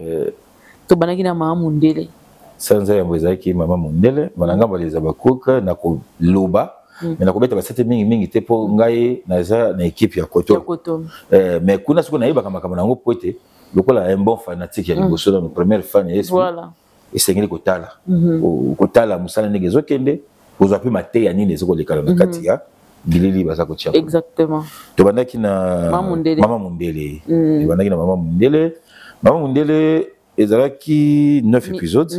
Speaker 2: Tobandaki na Mama Mondele.
Speaker 1: Sanza ya yambo ezalaki Mama Mondele. Bana ngambo eza bakuka na koloba, mais nakobeta basete mingimingi te, mpo ngai naza na équipe ya koto.
Speaker 2: Ya koto.
Speaker 1: Mais kuna soki nayebaka makambo na yango, po ete lokola un bon fanatique ya liboso, nano première fan ya esprit, esengeli kotala, kotala mosala ndenge ezokende, kozwa mpe mateya nini ezokolekana na kati ya bilili baza kotia kuna. Tobandaki na
Speaker 2: Mama Mondele.
Speaker 1: Mama Mondele. Tobandaki na Mama Mondele. Mama Mondele ezalaki 9 épisodes.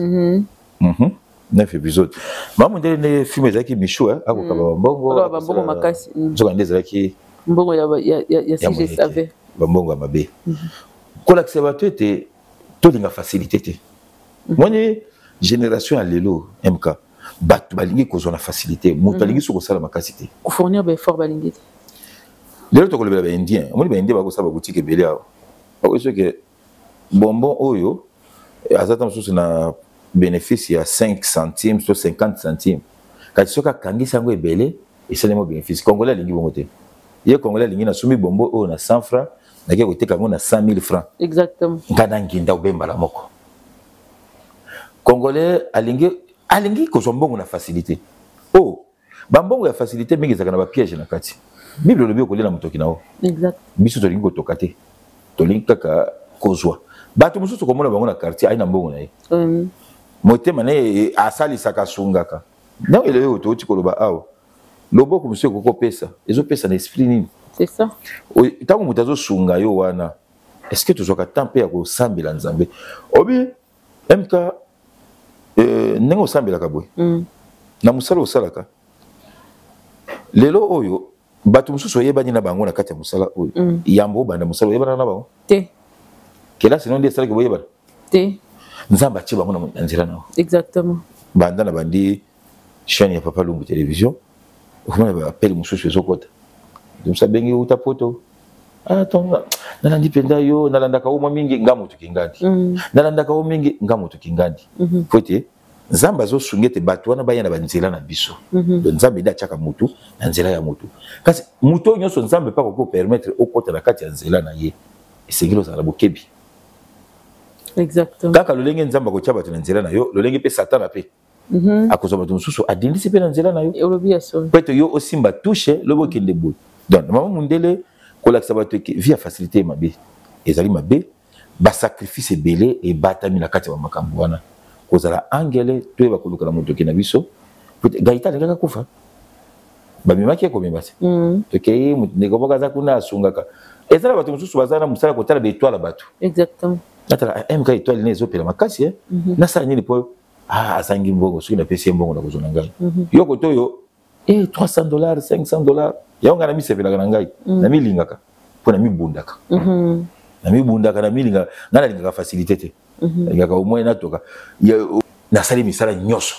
Speaker 1: 9 épisodes. Mama Mondele nde film ezalaki Michou akokaba bambongo.
Speaker 2: Akokaba bambongo makasi.
Speaker 1: Nzoka nde ezalaki
Speaker 2: mbongo ya
Speaker 1: ya
Speaker 2: si je
Speaker 1: monete.
Speaker 2: Savais.
Speaker 1: Bambongo ya mabe. Kolakisa bato ete tolinga facilité te. Moni génération ya lelo, MK, bato balingi kozwa na facilité. Moto alingi soki kosala makasi te.
Speaker 2: Kofournir baeffort balingi te.
Speaker 1: Lelo tokolobela baindien. Omoni baindien bakosala baboutique ebele awa. Bakoki soki bonbon oyo aza ta mosusu na bénéfice ya 5 centimes to 50 centimes, kasi soki akangisi yango ebele, esalemi bénéfice. Congolais alingi bongo te. Ye Congolais alingi: nasombi bonbon oyo na 100 francs, nake koteka yango na 100 000 francs. Nga na nginda obembala moko. Congolais alingi kozwa mbongo na facilité. O bambongo ya facilité mingi ezalaka na bapiège na kati. Bible olobi okolia na motoki na yo. Biso tolingi kotoka te, tolingi kaka kozwa. Bato mosusu komona bango na quartier, ayi na mbongo na ye, motema na ye asalisaka, asungaka. Ndenge elelo oyo touti koloba awa, loboko mosusu ekoki kopesa, ezopesa na esprit nini?
Speaker 2: C'est ça.
Speaker 1: Ntango moto azosunga yo wana, est ce que tozwaka temps mpe ya kosambela Nzambe? Obi MK, ndenge osambelaka boye na mosala osalaka lelo oyo, bato mosusu oyebani na bango na kati ya mosala oyo. Yambo obanda mosala, oyebana na bango?
Speaker 2: Te.
Speaker 1: Kelasi no nde esalaki boyebana?
Speaker 2: Te.
Speaker 1: Nzambe atie bango na nzela na yo. Banda na bandi chaîne ya Papa Lumbu Télévision, okomona baappel mosusu ezokota. Mosusu abengi uta Poto: "Ah, tonga nalandi mpenza yo, nalandaka yo mwa mingi, nga moto kingandi. Nalandaka yo mingi, nga moto kingandi." Po ete Nzambe azosunga ete bato wana baya na banzela na biso. Donc Nzambe nde atiaka motu na nzela ya motu. Kasi motu oyo nyonso Nzambe mpe akoki kopermettre okota na kati ya nzela na ye, esengeli ozala na bokebi. Kaka lolenge Nzambe akotia bato na nzela na yo, lolenge mpe Satana mpe akozwa bato mosusu, adindisi mpe na nzela na yo.
Speaker 2: Olobi ya solo.
Speaker 1: Po ete yo osimba touche, lobi okende boye. Donc Mama Mundele, kolakisa bato eke vie ya facilité mabe, ezali mabe. Basacrifice ebele ebatami na kati ya bamakambo wana. Kozala angele, toyeba koluka na motoki na biso. Po ete Gaita alingaka kufa, bamemaki ye komema te. Tokei, ndeko moko aza kuna asungaka. Eza na bato mosusu baza na mosala kotala baétoile ya bato. Natala MK, étoile ne ezopela makasi, eh. Nasala nini mpo, ah, azangi mbongo? Soki napesi ye mbongo, nakozwa na ngai. Yo kote oyo, $300, $500, yango ngai namisepelaka na ngai. Namilingaka mpo namibundaka. Namibundaka, namilingaka. Ngai nalingaka facilité te. Nalingaka au moins natoka. Nasali misala nyonso.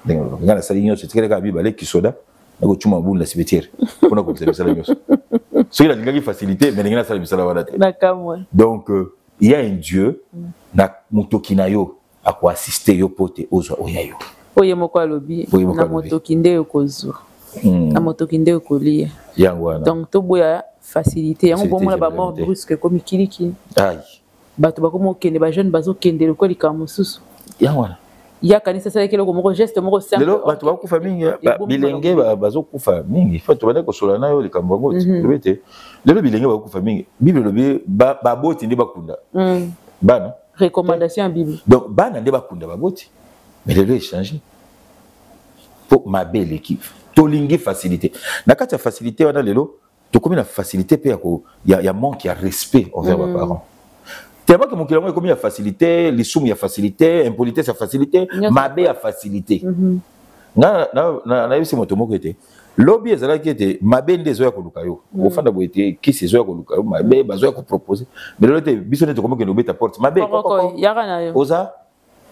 Speaker 1: Ndenge nalobaka, ngai nasali nyonso, etikali kaka mibale: kisoda nakocuma mabulu na cimetière, mpona kokisa misala nyonso. Soki nalingaki facilité, mais ndenge nasala misala wana te.
Speaker 2: Nakamwe.
Speaker 1: Donc il y a un Dieu na motoki na yo, akoassiste yo po te ozwa oya yo.
Speaker 2: Oyo moko alobi.
Speaker 1: Oyo moko
Speaker 2: na
Speaker 1: alobi.
Speaker 2: Motoki nde okozwa, na motoki nde okolia.
Speaker 1: Yango wana.
Speaker 2: Donc toboya facilité yango.
Speaker 1: Facilité,
Speaker 2: Bomona
Speaker 1: j'aime
Speaker 2: bamort
Speaker 1: bien te.
Speaker 2: brusque ekomi kilikili.
Speaker 1: Ai.
Speaker 2: Bato bakoma okende, bajeune bazokende lokola likambo mosusu.
Speaker 1: Yango wana.
Speaker 2: Ya kanisa asalaki eloko moko, geste moko simple.
Speaker 1: Lelo bato bakufa mingi,
Speaker 2: Ebomi.
Speaker 1: bilenge bazokufa mingi. Fa tobandaki kosola na yo likambo yango. Lobi ete lelo bilenge bakufa mingi. Bible elobi baboti nde bakunda bana.
Speaker 2: Recommandation ya Bible.
Speaker 1: Donc bana nde bakunda baboti. Mais lelo échange mpo mabe eleki, tolingi facilité. Na kati ya facilité wana, lelo tokomi na facilité mpe ya manque ya respect envers baparents, tellement que mokili yango ekomi ya facilité, lisumu ya facilité, impolitesse ya facilité,
Speaker 2: Nyonso.
Speaker 1: mabe ya facilité. Nga nayebisi moto moko ete lobi ezalaki ete mabe nde ezoya koluka yo, ofanda boye te, kisi ezoya koluka yo, mabe bazoya kopropose. Mais lelo te, biso nde tokomi okende obeta porte mabe.
Speaker 2: Kokoko, yaka na yo.
Speaker 1: Oza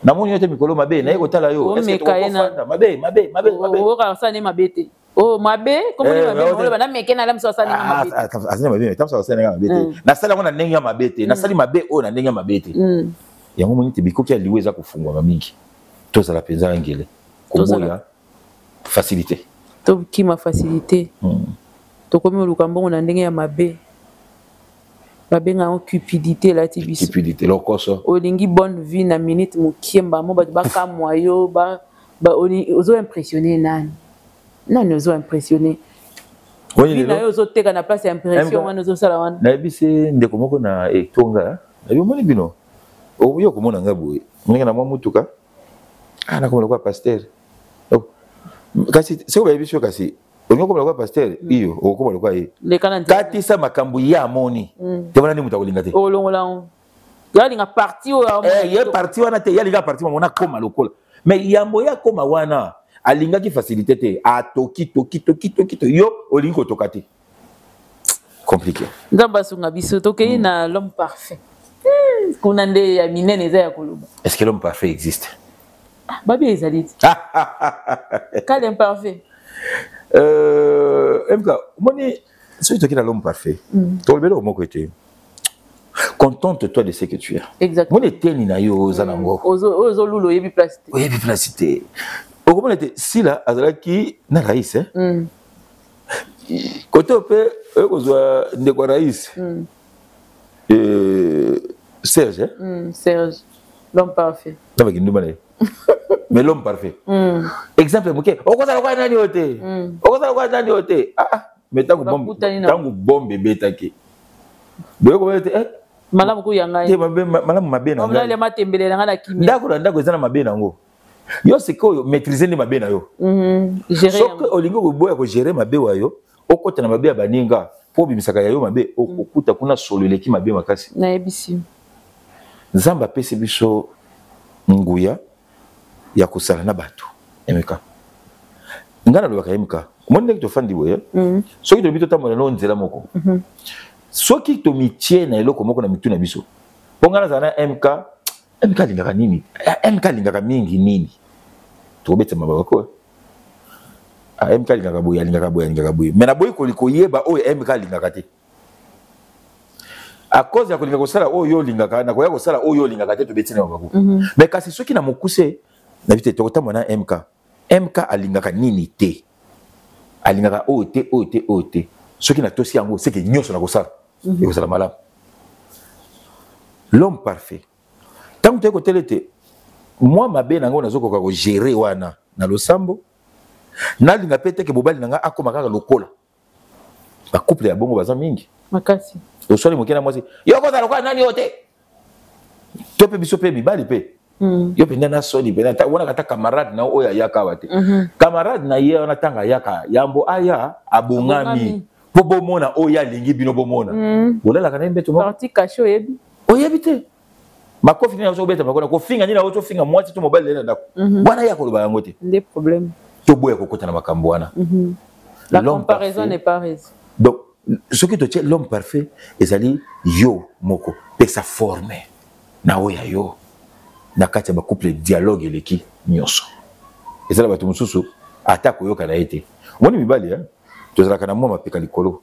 Speaker 1: namoni yo te mikolo, mabe naye kotala yo. Est-ce que
Speaker 2: Omeka ye na-
Speaker 1: tokofanda? Mabe, mabe, mabe, mabe.
Speaker 2: Oyoka asala ne mabe te. O mabe komoni mabe, oloba nameke na ala mosu asala ndenge mabe te.
Speaker 1: Asali mabe, ntango asali ndenge mabe te. Nasali yango na ndenge ya mabe te, nasali mabe oyo na ndenge ya mabe te. Yango moni te bikoki ya liwa eza kofungwama mingi. Tozala mpenza ngele koboya facilité.
Speaker 2: Tokima facilité. Tokomi koluka mbongo na ndenge ya mabe. Babenga yango cupidité elati biso.
Speaker 1: Cupidité, lokoso.
Speaker 2: Olingi bonne vie na minute mokie mbamo bato bakamwa yo ba, ba ozo impressionner nani? Nani ozo impressionner?
Speaker 1: Oyo
Speaker 2: na yo ozoteka na place ya impression wana ozosala wana.
Speaker 1: Nayebisi ndeko moko na etonga, nayebi omoni bino. Oyo okomona nga boye. Ndenge na mwa mutuka. Ah, nakoma lokola pasteur. Oh. Kasi soki bayebisi yo kasi olingi okoma lokola pasteur, iyo okokoma lokola ye. Katisa makambo ye amoni. Te wana nde moto akolinga te.
Speaker 2: Olongola yango. Ye alinga parti oyo.
Speaker 1: Eh, ye parti wana te, ye alinga parti mama akoma lokola. Mais yambo ye akoma wana alingaki facilité te, atoki toki toki toki to yo olingi kotoka te. Compliqué.
Speaker 2: Nzambe asunga biso tokei na l'homme parfait. Kuna nde ya minene eza ya koloba.
Speaker 1: Est-ce que l'homme parfait existe?
Speaker 2: Ah, babi ezali te. Quel imparfait?
Speaker 1: MK, omoni soki toki na l'homme parfait, tolobeli moko ete contente-toi de ce que tu as.
Speaker 2: Exactement.
Speaker 1: Moni eteni na yo oza nango.
Speaker 2: Ozolula oyebi place te.
Speaker 1: Oyebi place te. Okomona ete Sila azalaki na Raïs, eh? Kote mpe oye kozwa ndeko ya Raïs. Serge, eh?
Speaker 2: Serge, l'homme parfait.
Speaker 1: Nabaki ndumba na ye. Mais l'homme parfait. Exemple moke, okozala kwa nani oyo te? Okozala kwa nani oyo te? Ah, mais tango bombe ebetaki. Boye komona te, eh?
Speaker 2: Malamu kuya ngai.
Speaker 1: Te, malamu mabe na ngai.
Speaker 2: Malamu matembele na ngai na kimia.
Speaker 1: Ndako na ndako eza na mabe na ngo. Yo sikoyo maîtriser nde mabe na yo. Soki olingi koboya kogérer mabe wa yo, okota na mabe ya baninga po obimisaka ya yo mabe, okokuta kuna solo eleki mabe makasi.
Speaker 2: Nayebisi.
Speaker 1: Nzambe apesi biso nguya ya kosala na bato. MK. Nga nalobaka MK. Omoni ndenge tofandi boye, soki tolobi totambola na nzela moko. Soki tomitie na eloko moko na mitu na biso. Po nga nazala na MK, MK alingaka nini? MK alingaka mingi nini? Tokobeta maboko. Ah, MK alingaka boye, alingaka boye, alingaka boye. Mais naboyi koyeba oyo MK alingaka te. À cause ya kolinga kosala oyo olingaka, nakoya kosala oyo olingaka te, tobeti na maboko. Mais kasi soki na mokuse, na bite tokotambola na MK. MK alingaka nini te? Alingaka oyo te, oyo te, oyo te. Soki natosi yango, c'est que nyonso nakosala. Ekozala malamu. L'homme parfait. Tango toyei kotela ete mwa mabe na yango nazokoka kogérer wana na losambo, nalinga pe te ke mobali na nga akoma kaka lokola. Ba couple ya bongo baza mingi.
Speaker 2: Makasi.
Speaker 1: Oswali moke na mwasi, yo kozala lokola nani oyo te? To pe biso pe mibali pe. Yo mpenza na soni mpenza, ata wana kata camarade na oyo ayaka awa te. Camarade na ye wana tanga ayaka, yambo aya abongami. Po bomona oyo alingi bino bomona. Bolalaka na ye mbeto moko.
Speaker 2: Parti caché oyebi?
Speaker 1: Oyebi te. Makofi nini azobeta makona kofinga nini azofinga mwasi to mobali na ndako. Wana ya koloba yango te.
Speaker 2: Nde problème.
Speaker 1: Toboya kokota na makambo wana.
Speaker 2: La comparaison n'est pas raison.
Speaker 1: Donc soki totie l'homme parfait ezali yo moko pesa forme na oyo ya yo na kati ya ba couple dialogue eleki nyonso. Ezala bato mosusu ata koyoka na ye te. Omoni mibali, hein? Tozalaka na mwa mapeka likolo.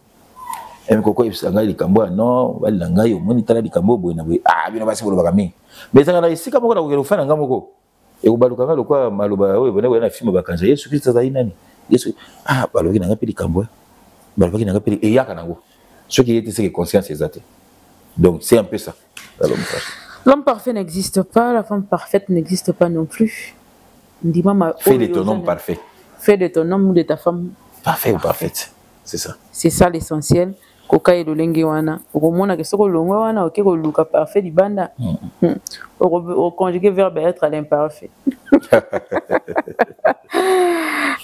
Speaker 1: Koko yebisa ngai likambo ya non, mobali na ngai omoni tala likambo boye na boye. Ah, bino basi bolobaka mingi. Mais ezalaka na esika moko na kokende kofanda ngai moko. Ekobaluka ngai lokola maloba oyo ebandaki koya na film bakanza Yesu Kristo azali nani? Yesu, ah, balobaki na ngai mpe likambo ya. Balobaki na ngai mpe eyaka nango. Soki ye te, c'est que conscience eza te. Donc c'est un peu ça, l'homme parfait.
Speaker 2: L'homme parfait n'existe pas, la femme parfaite n'existe pas non plus. Ndima ma
Speaker 1: Fais de ton homme parfait.
Speaker 2: Fais de ton homme ou de ta femme
Speaker 1: parfait ou parfaite. C'est ça.
Speaker 2: C'est ça l'essentiel. Koka elolenge wana okomona ke soko longwe wana oke koluka parfait libanda. Okonjuguer verbe être à l'imparfait.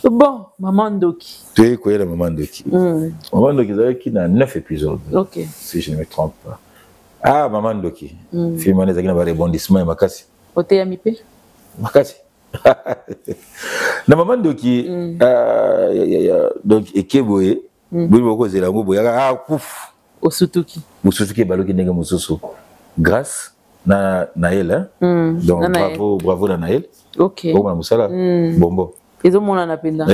Speaker 2: Bon, Maman Ndoki.
Speaker 1: Tu es quoi la Maman Ndoki? Maman Ndoki ezalaki na 9 épisodes. Si je ne me trompe pas. Ah, Maman Ndoki. Film wana ezalaki na ba rebondissement ya makasi.
Speaker 2: Oteyami pe?
Speaker 1: Makasi. Na Maman Ndoki, donc ekeboye, boye bokozela yango boye, ah, pouf.
Speaker 2: Osutuki.
Speaker 1: Osutuki ebaluki ndenge mosusu. Grâce na Naël, hein? Donc,
Speaker 2: Na Naël.
Speaker 1: bravo, bravo na Naël.
Speaker 2: Ok.
Speaker 1: Bon, na mosala. Bonbon.
Speaker 2: Ezomonana mpenza,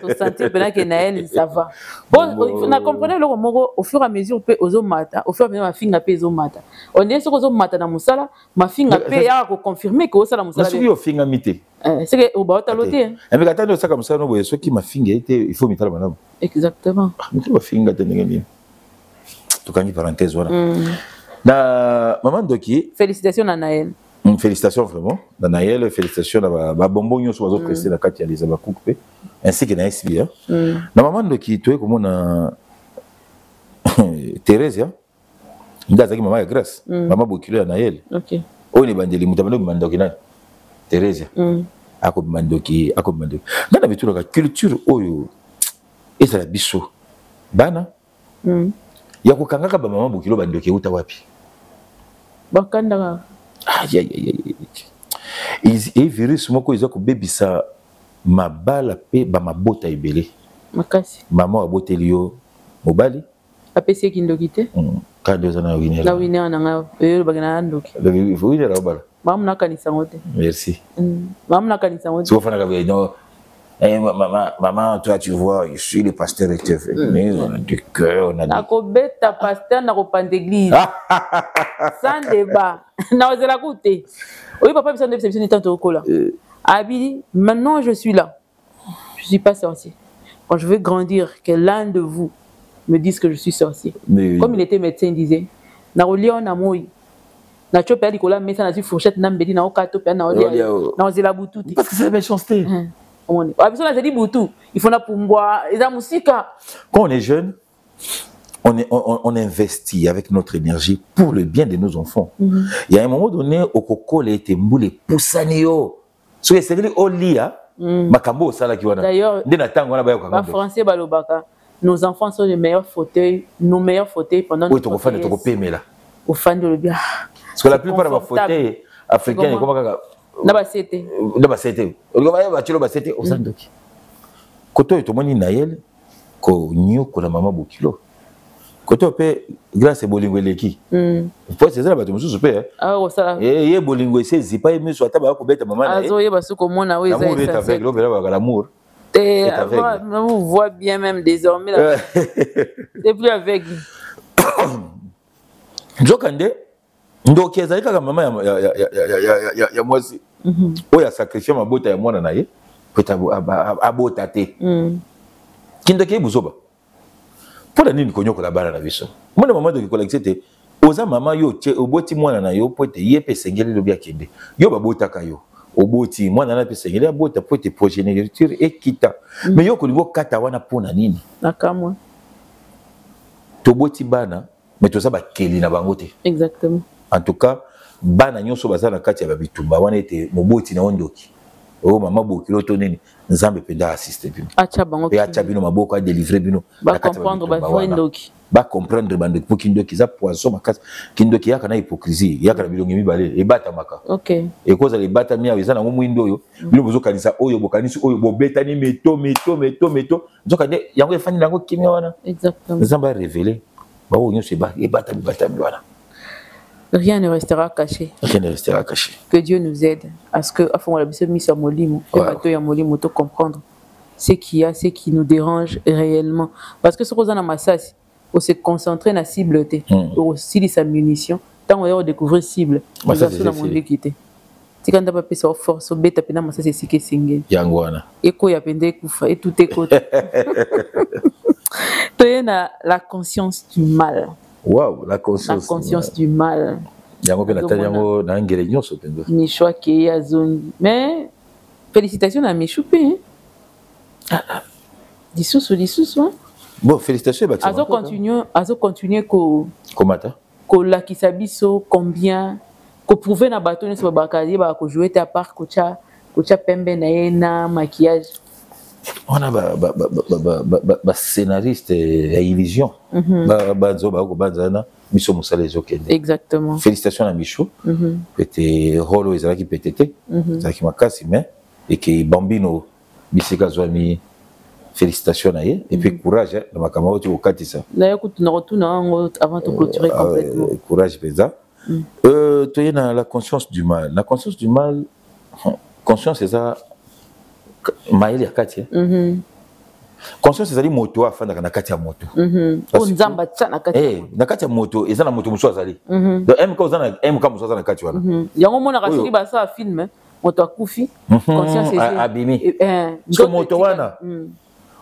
Speaker 2: tosentir mpenza ke Naël, ça va. Bon, na comprendre eloko moko: au fur et à mesure mpe ozomata, au fur et à mesure mafinga mpe ezomata. On dirait soki ozomata na mosala, mafinga mpe yaka koconfirme ke osala mosala.
Speaker 1: Soki ofingami te.
Speaker 2: Seke baotalo te.
Speaker 1: Mais ata nde osaka mosala no boye, soki mafinga ye te, il faut mitala malamu.
Speaker 2: Exactement.
Speaker 1: Mito bafinga te, ndenge nini? Tokangi parenthèse wana na mama ndoki.
Speaker 2: Félicitation na Naël.
Speaker 1: Félicitations vraiment na Naël, félicitations na babombo nyonso bazopreste na kati ya les Abakuku mpe ainsi que na SB. Na mama ndoki, toye komona Thérésia nde azalaki mama ya Grâce, mama bokilo ya Naël. Oyo na ebandeli moto abandi obima ndoki nani? Thérésia akobima ndoki, akobima ndoki. Ngai na bitunaka culture oyo ezala biso bana ya kokangaka bamama bokilo bandoki euta wapi?
Speaker 2: Bakandaka.
Speaker 1: E virus moko eza kobebisa mabala mpe bamabota ebele.
Speaker 2: Makasi.
Speaker 1: Mama aboteli yo mobali.
Speaker 2: Apesi ye kindoki te.
Speaker 1: Kandi oza na winera.
Speaker 2: Na winera na ngai oyo olobaki na ndoki.
Speaker 1: Winera obala.
Speaker 2: Mamu nakanisa yango te.
Speaker 1: Merci.
Speaker 2: Mamu nakanisa yango te.
Speaker 1: Soki ofanaka boye, non. Eh, maman, maman, toi tu vois, je suis le pasteur et mais on a du cœur, on a
Speaker 2: Nakobeta pasteur, nakopanda église. Sans débat. Naozela ku te. Oyo papa biso nde biso ni tanto okola. Abili, maintenant je suis là. Je suis pas sorcier. Quand je veux grandir, que l'un de vous me dise que je suis sorcier.
Speaker 1: Mais
Speaker 2: comme il était médecin, il disait, nakolia na moi. Natio mpe likolo ya mesa, nazwi fourchette na mbeli, naokato mpe naolia, naozela butu te.
Speaker 1: Parce que c'est la méchanceté.
Speaker 2: Omoni biso nazali butu, il faut napumbwa, eza mosika.
Speaker 1: Quand on est jeune, on investit avec notre énergie pour le bien de nos enfants. Il y a un moment donné, okokola ete mbula epusani yo, soki esengeli olia makambo osalaki wana.
Speaker 2: D'ailleurs,
Speaker 1: nde na ntango wana bayokaka.
Speaker 2: Bafrançais balobaka: nos enfants sont les meilleurs fauteuils, nos meilleurs fauteuils pendant
Speaker 1: oyo tokofanda, tokopemela.
Speaker 2: Ofandi, olobi: ah.
Speaker 1: Parce que la plupart ya bafauteuil africain ekoma kaka
Speaker 2: na basete.
Speaker 1: Na basete, batielo basete, oza ndoki. Kote oyo tomoni Nayel konyokola mama bokilo, kote oyo mpe Grâce bolingo eleki, po eza na bato mosusu mpe ye bolingo esi ezipa ye miso, ata baya kobeta mama na ye.
Speaker 2: Azoyeba soki komona
Speaker 1: oyo eza essentiel. Balobaka l'amour.
Speaker 2: On voit bien même désormais. C'est plus aveugle.
Speaker 1: Nzoka nde ndoki ezali kaka mama ya mwasi oyo asacrifie mabota ya mwana na ye po ete abota te. Kindoki ye buzoba. Mpo na nini konyokola bana na biso? Mwana mama ndoki kolakisa ete oza mama, yo tie oboti mwana na yo po ete ye mpe esengeli lobi akende. Yo babotaka yo, oboti mwana na mpe esengeli abota po ete progéniture ekita. Mais yo kolingi okata wana mpo na nini?
Speaker 2: Nakamwa.
Speaker 1: Toboti bana, mais toza bakeli na bango te.
Speaker 2: Exactement.
Speaker 1: En tout cas, bana nyonso baza na kati ya babitumba wana ete moboti na yo ndoki, oyo mama bokilo to nini, Nzambe mpenza assiste bino.
Speaker 2: Atya bango.
Speaker 1: Mpe atya bino maboko, adelivre bino.
Speaker 2: Bacomprendre bavrai ndoki.
Speaker 1: Bacomprendre bandoki, mpo kindoki eza poison makasi. Kindoki eyaka na hypocrisie, eyaka na bilongi mibale, ebatamaka. Ekozala ebatami awa, eza nango mwindo oyo bino bozokanisa, oyo bokanisi, oyo bobetani meto meto meto meto, nzoka nde yango efandi nango kimia wana. Nzambe arévéler bango nyonso ebatami batami wana.
Speaker 2: Rien ne restera caché.
Speaker 1: Rien ne restera caché.
Speaker 2: Que Dieu nous aide à ce que afongola biso miso ya molimo mpe bato ya molimo to comprendre ce qu'il y a, ce qui nous dérange réellement, parce que soki oza na masasi, ose concentrer na cible te, okosilisa munition. Ntango oya kodécouvrir cible, oza so na mondeki te. Tika nde bapesa yo force, obeta mpenza masasi esika esengeli.
Speaker 1: Yango wana.
Speaker 2: Ekoya mpenza, ekufa, etuta, ekota. Toye na la conscience du mal.
Speaker 1: Wow, la conscience.
Speaker 2: La conscience du mal.
Speaker 1: Yango mpe natali yango na ngele nyonso mpenza.
Speaker 2: Micho akei, azongi, mais félicitation na Michu mpe lisusu lisusu.
Speaker 1: Bon, félicitation.
Speaker 2: Azocontinue ko
Speaker 1: komata.
Speaker 2: Kolakisa biso combien, koprouver na bato nyonso babaka yebaka kojouer te, à part kotya pembe na ye na maquillage.
Speaker 1: Wana bascénariste ya illusion banza bakobanzana biso, mosala ezokende.
Speaker 2: Exactement.
Speaker 1: Félicitation na Micho. Pete rôle oyo ezalaki pete te, ezalaki makasi, mais eke bambino bisika azwami. Félicitation na ye et puis courage na makambo oyo ti kokatisa.
Speaker 2: Naye kutu na kotuna yango avant to clôturer complètement.
Speaker 1: Courage mpenza. Toye na la conscience du mal. La conscience du mal, conscience eza Mayele ya kati, eh? Conscience ezali moto oyo afandaka na kati ya moto.
Speaker 2: Oyo Nzambe atia na kati.
Speaker 1: Eh, na kati ya moto eza na moto mosusu azali. Donc MK oza na MK mosusu aza na kati wana.
Speaker 2: Yango omonaka soki basala film, moto akufi, conscience
Speaker 1: abimi. So moto wana,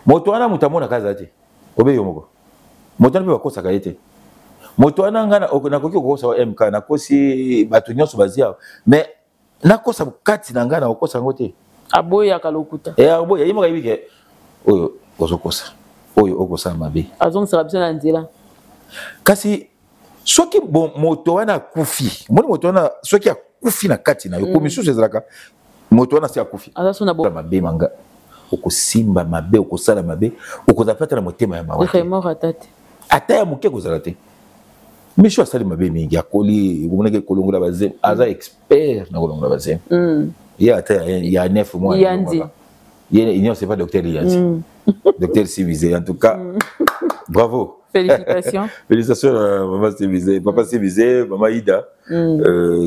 Speaker 1: moto wana, moto amonaka aza te. Obe yo moko moto wana mpe bakosaka ye te. Moto wana, ngai nakoki kokosa wa MK, nakosi bato nyonso bazi awa, mais nakosa kati na ngai, nakokosa yango te.
Speaker 2: Aboyaka lokuta.
Speaker 1: Aboya ye moko, ayebi ke oyo ozokosa, oyo okosala mabe.
Speaker 2: Azongisaka biso na nzela.
Speaker 1: Kasi soki moto wana akufi, omoni moto wana soki akufi na kati na yo, po misusu ezalaka moto wana si akufi, mabe manga okosimba, mabe okosala, mabe okozala mpe ata na motema ya mawa
Speaker 2: te,
Speaker 1: ata ya moke kozala te. Micho asali mabe mingi, akoli, okomonaki kolongola bazemi, aza expert na kolongola bazemi. Ye ata ya 9 mois ye nyonso, c'est pas docteur Lianzi, docteur Sibize, en tout cas bravo.
Speaker 2: Félicitations.
Speaker 1: Félicitations à maman Sibize, papa Sibize, maman Ida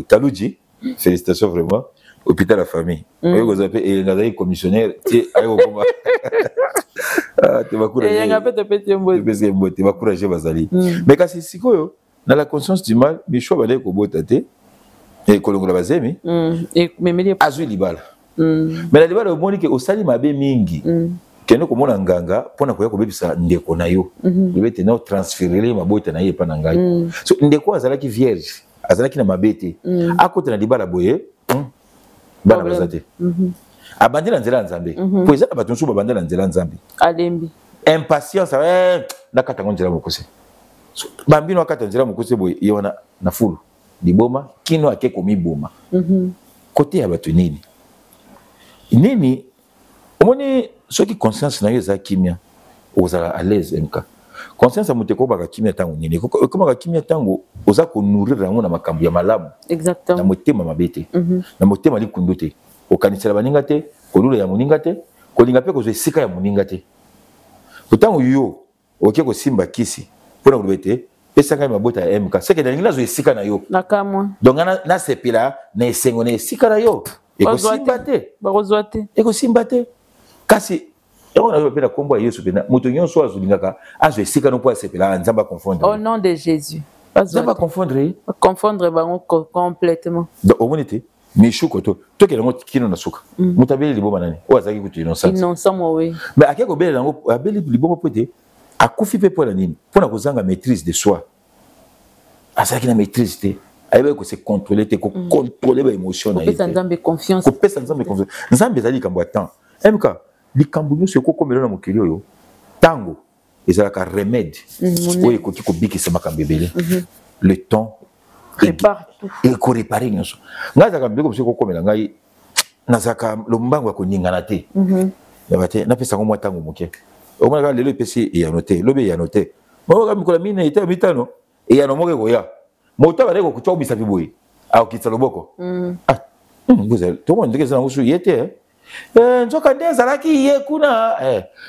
Speaker 1: Kaluji, félicitations vraiment. Hôpital la famille oyo kozala mpe eyenga azalaki commissionnaire te, aye kokoma te. Bakuraje mbote, bakuraje bazali. Mais kasi sikoyo na la conscience du mal, Micho abandaki kobota te, kolongola bazemi, azwi libala. Mais na libala omoni ke osali mabe mingi, kende komona nganga mpona koya kobebisa ndeko na yo, lobi ete na otransférer mabota na ye epa na ngai. So ndeko azalaki vierge, azalaki na mabe te, akota na libala boye, bana baza te. Abandi na nzela ya Nzambe, po eza na bato mosusu babandi na nzela ya Nzambe.
Speaker 2: Alembi.
Speaker 1: Impatience, nakata yango nzela mokuse. Bambino akata nzela mokuse boye, ye wana na fulu liboma kino ake komiboma. Kote ya bato nini nini, omoni soki conscience na yo eza kimia, ozala à l'aise. Mk conscience ya moto ekobaka kimia ntango nini? Ekomaka kimia ntango oza konourrir yango na makambo ya malamu, na motema mabe te, na motema likundu te, kokanisela baninga te, kolula ya moninga te, kolinga mpe kozwa esika ya moninga te. Ntango yo oke kosimba kisi mpona koloba ete pesa ngai mabota ya MK, seke nalingi nazwa esika na yo.
Speaker 2: Nakamwa.
Speaker 1: Donc nga nasepela na esengo na esika na yo, ekosimba te.
Speaker 2: Bakozwa te.
Speaker 1: Ekosimba te. Kasi yango nayoba mpe na nkombo ya Yesu mpenza, moto nyonso oyo azolingaka azwa esika no mpo asepela, Nzambe aconfondre.
Speaker 2: Au nom de Jésus.
Speaker 1: Nzambe aconfondre ye.
Speaker 2: Confondre bango complètement.
Speaker 1: Donc omoni te, Michu koto tokende yango kino na suka, moto abeli liboma nani? Oyo azalaki kutu innocent.
Speaker 2: Innocent mowe.
Speaker 1: Mais ake kobelela yango, abeli liboma mpo ete akufi. Mpe mpo na nini? Mpo na kozanga maîtrise de soi. Azalaki na maîtrise te, ayebaki kose contrôler te, kocontrôler baémotion na ye.
Speaker 2: Kopesa Nzambe confiance.
Speaker 1: Kopesa Nzambe confiance. Nzambe ezali likambo ya temps. MK likambo nyonso ekokomela na mokili oyo, ntango ezalaka remède oyo ekoki kobikisa makambo ebele. Le temps ekoréparer nyonso. Ngai azalaka biloko mosusu ekokomela ngai, nazalaka lombango ya koningana te. Yaba te, napesa yango mwa ntango moke. Omonaka lelo epesi eyano te, lobi eyano te, moyoka mikolo minei te, mitano, eyano moko ekoya. Moto abandaki kokutya omisapi boye, akokitisa loboko. Ah, tomona ndenge eza nango su ye te. Nzoka nde ezalaki ye kuna.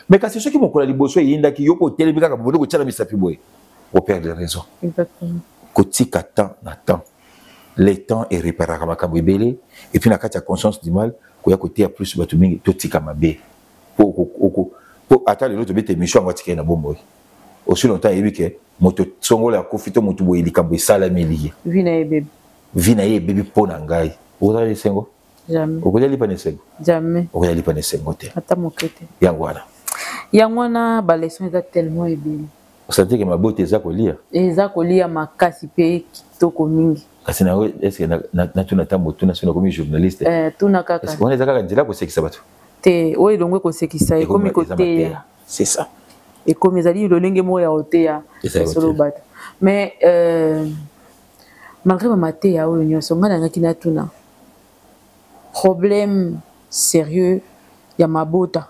Speaker 1: Mais kasi soki mokolo ya liboso eyindaki yo mpo otelemi kaka bobandi kotyala misapi boye, operdre raison. Kotika temps na temps, le temps eréparaka makambo ebele. Et puis na kati ya conscience du mal, koya koteya plus bato mingi, totika mabe. Po ata lelo tobeta émission yango, atikali na bomoi aussi longtemps ayebi ke moto songolo akufi to moto boye, likambo esalameli ye.
Speaker 2: Vie na ye ebebi.
Speaker 1: Vie na ye ebebi. Mpo na ngai, okozala esengo?
Speaker 2: Jamais.
Speaker 1: Okolia lipa na esengo?
Speaker 2: Jamais.
Speaker 1: Okolia lipa na esengo te.
Speaker 2: Ata moke te.
Speaker 1: Yango wana.
Speaker 2: Yango wana, baleçon eza tellement ebele.
Speaker 1: Osentir ke mabota eza kolia.
Speaker 2: Eza kolia makasi mpe kitoko mingi.
Speaker 1: Kasi nango est-ce natuna ta motuna soki nakomi journaliste?
Speaker 2: Tuna kaka.
Speaker 1: Wana eza kaka nzela kosekisa bato?
Speaker 2: Te, oyo elongo ekosekisa, ekomi koteya.
Speaker 1: C'est ça.
Speaker 2: Ekomi, ezali lolenge moko ya koteya solo bato. Mais malgré bamateya oyo nyonso, ngai nangaki natuna problème sérieux ya mabota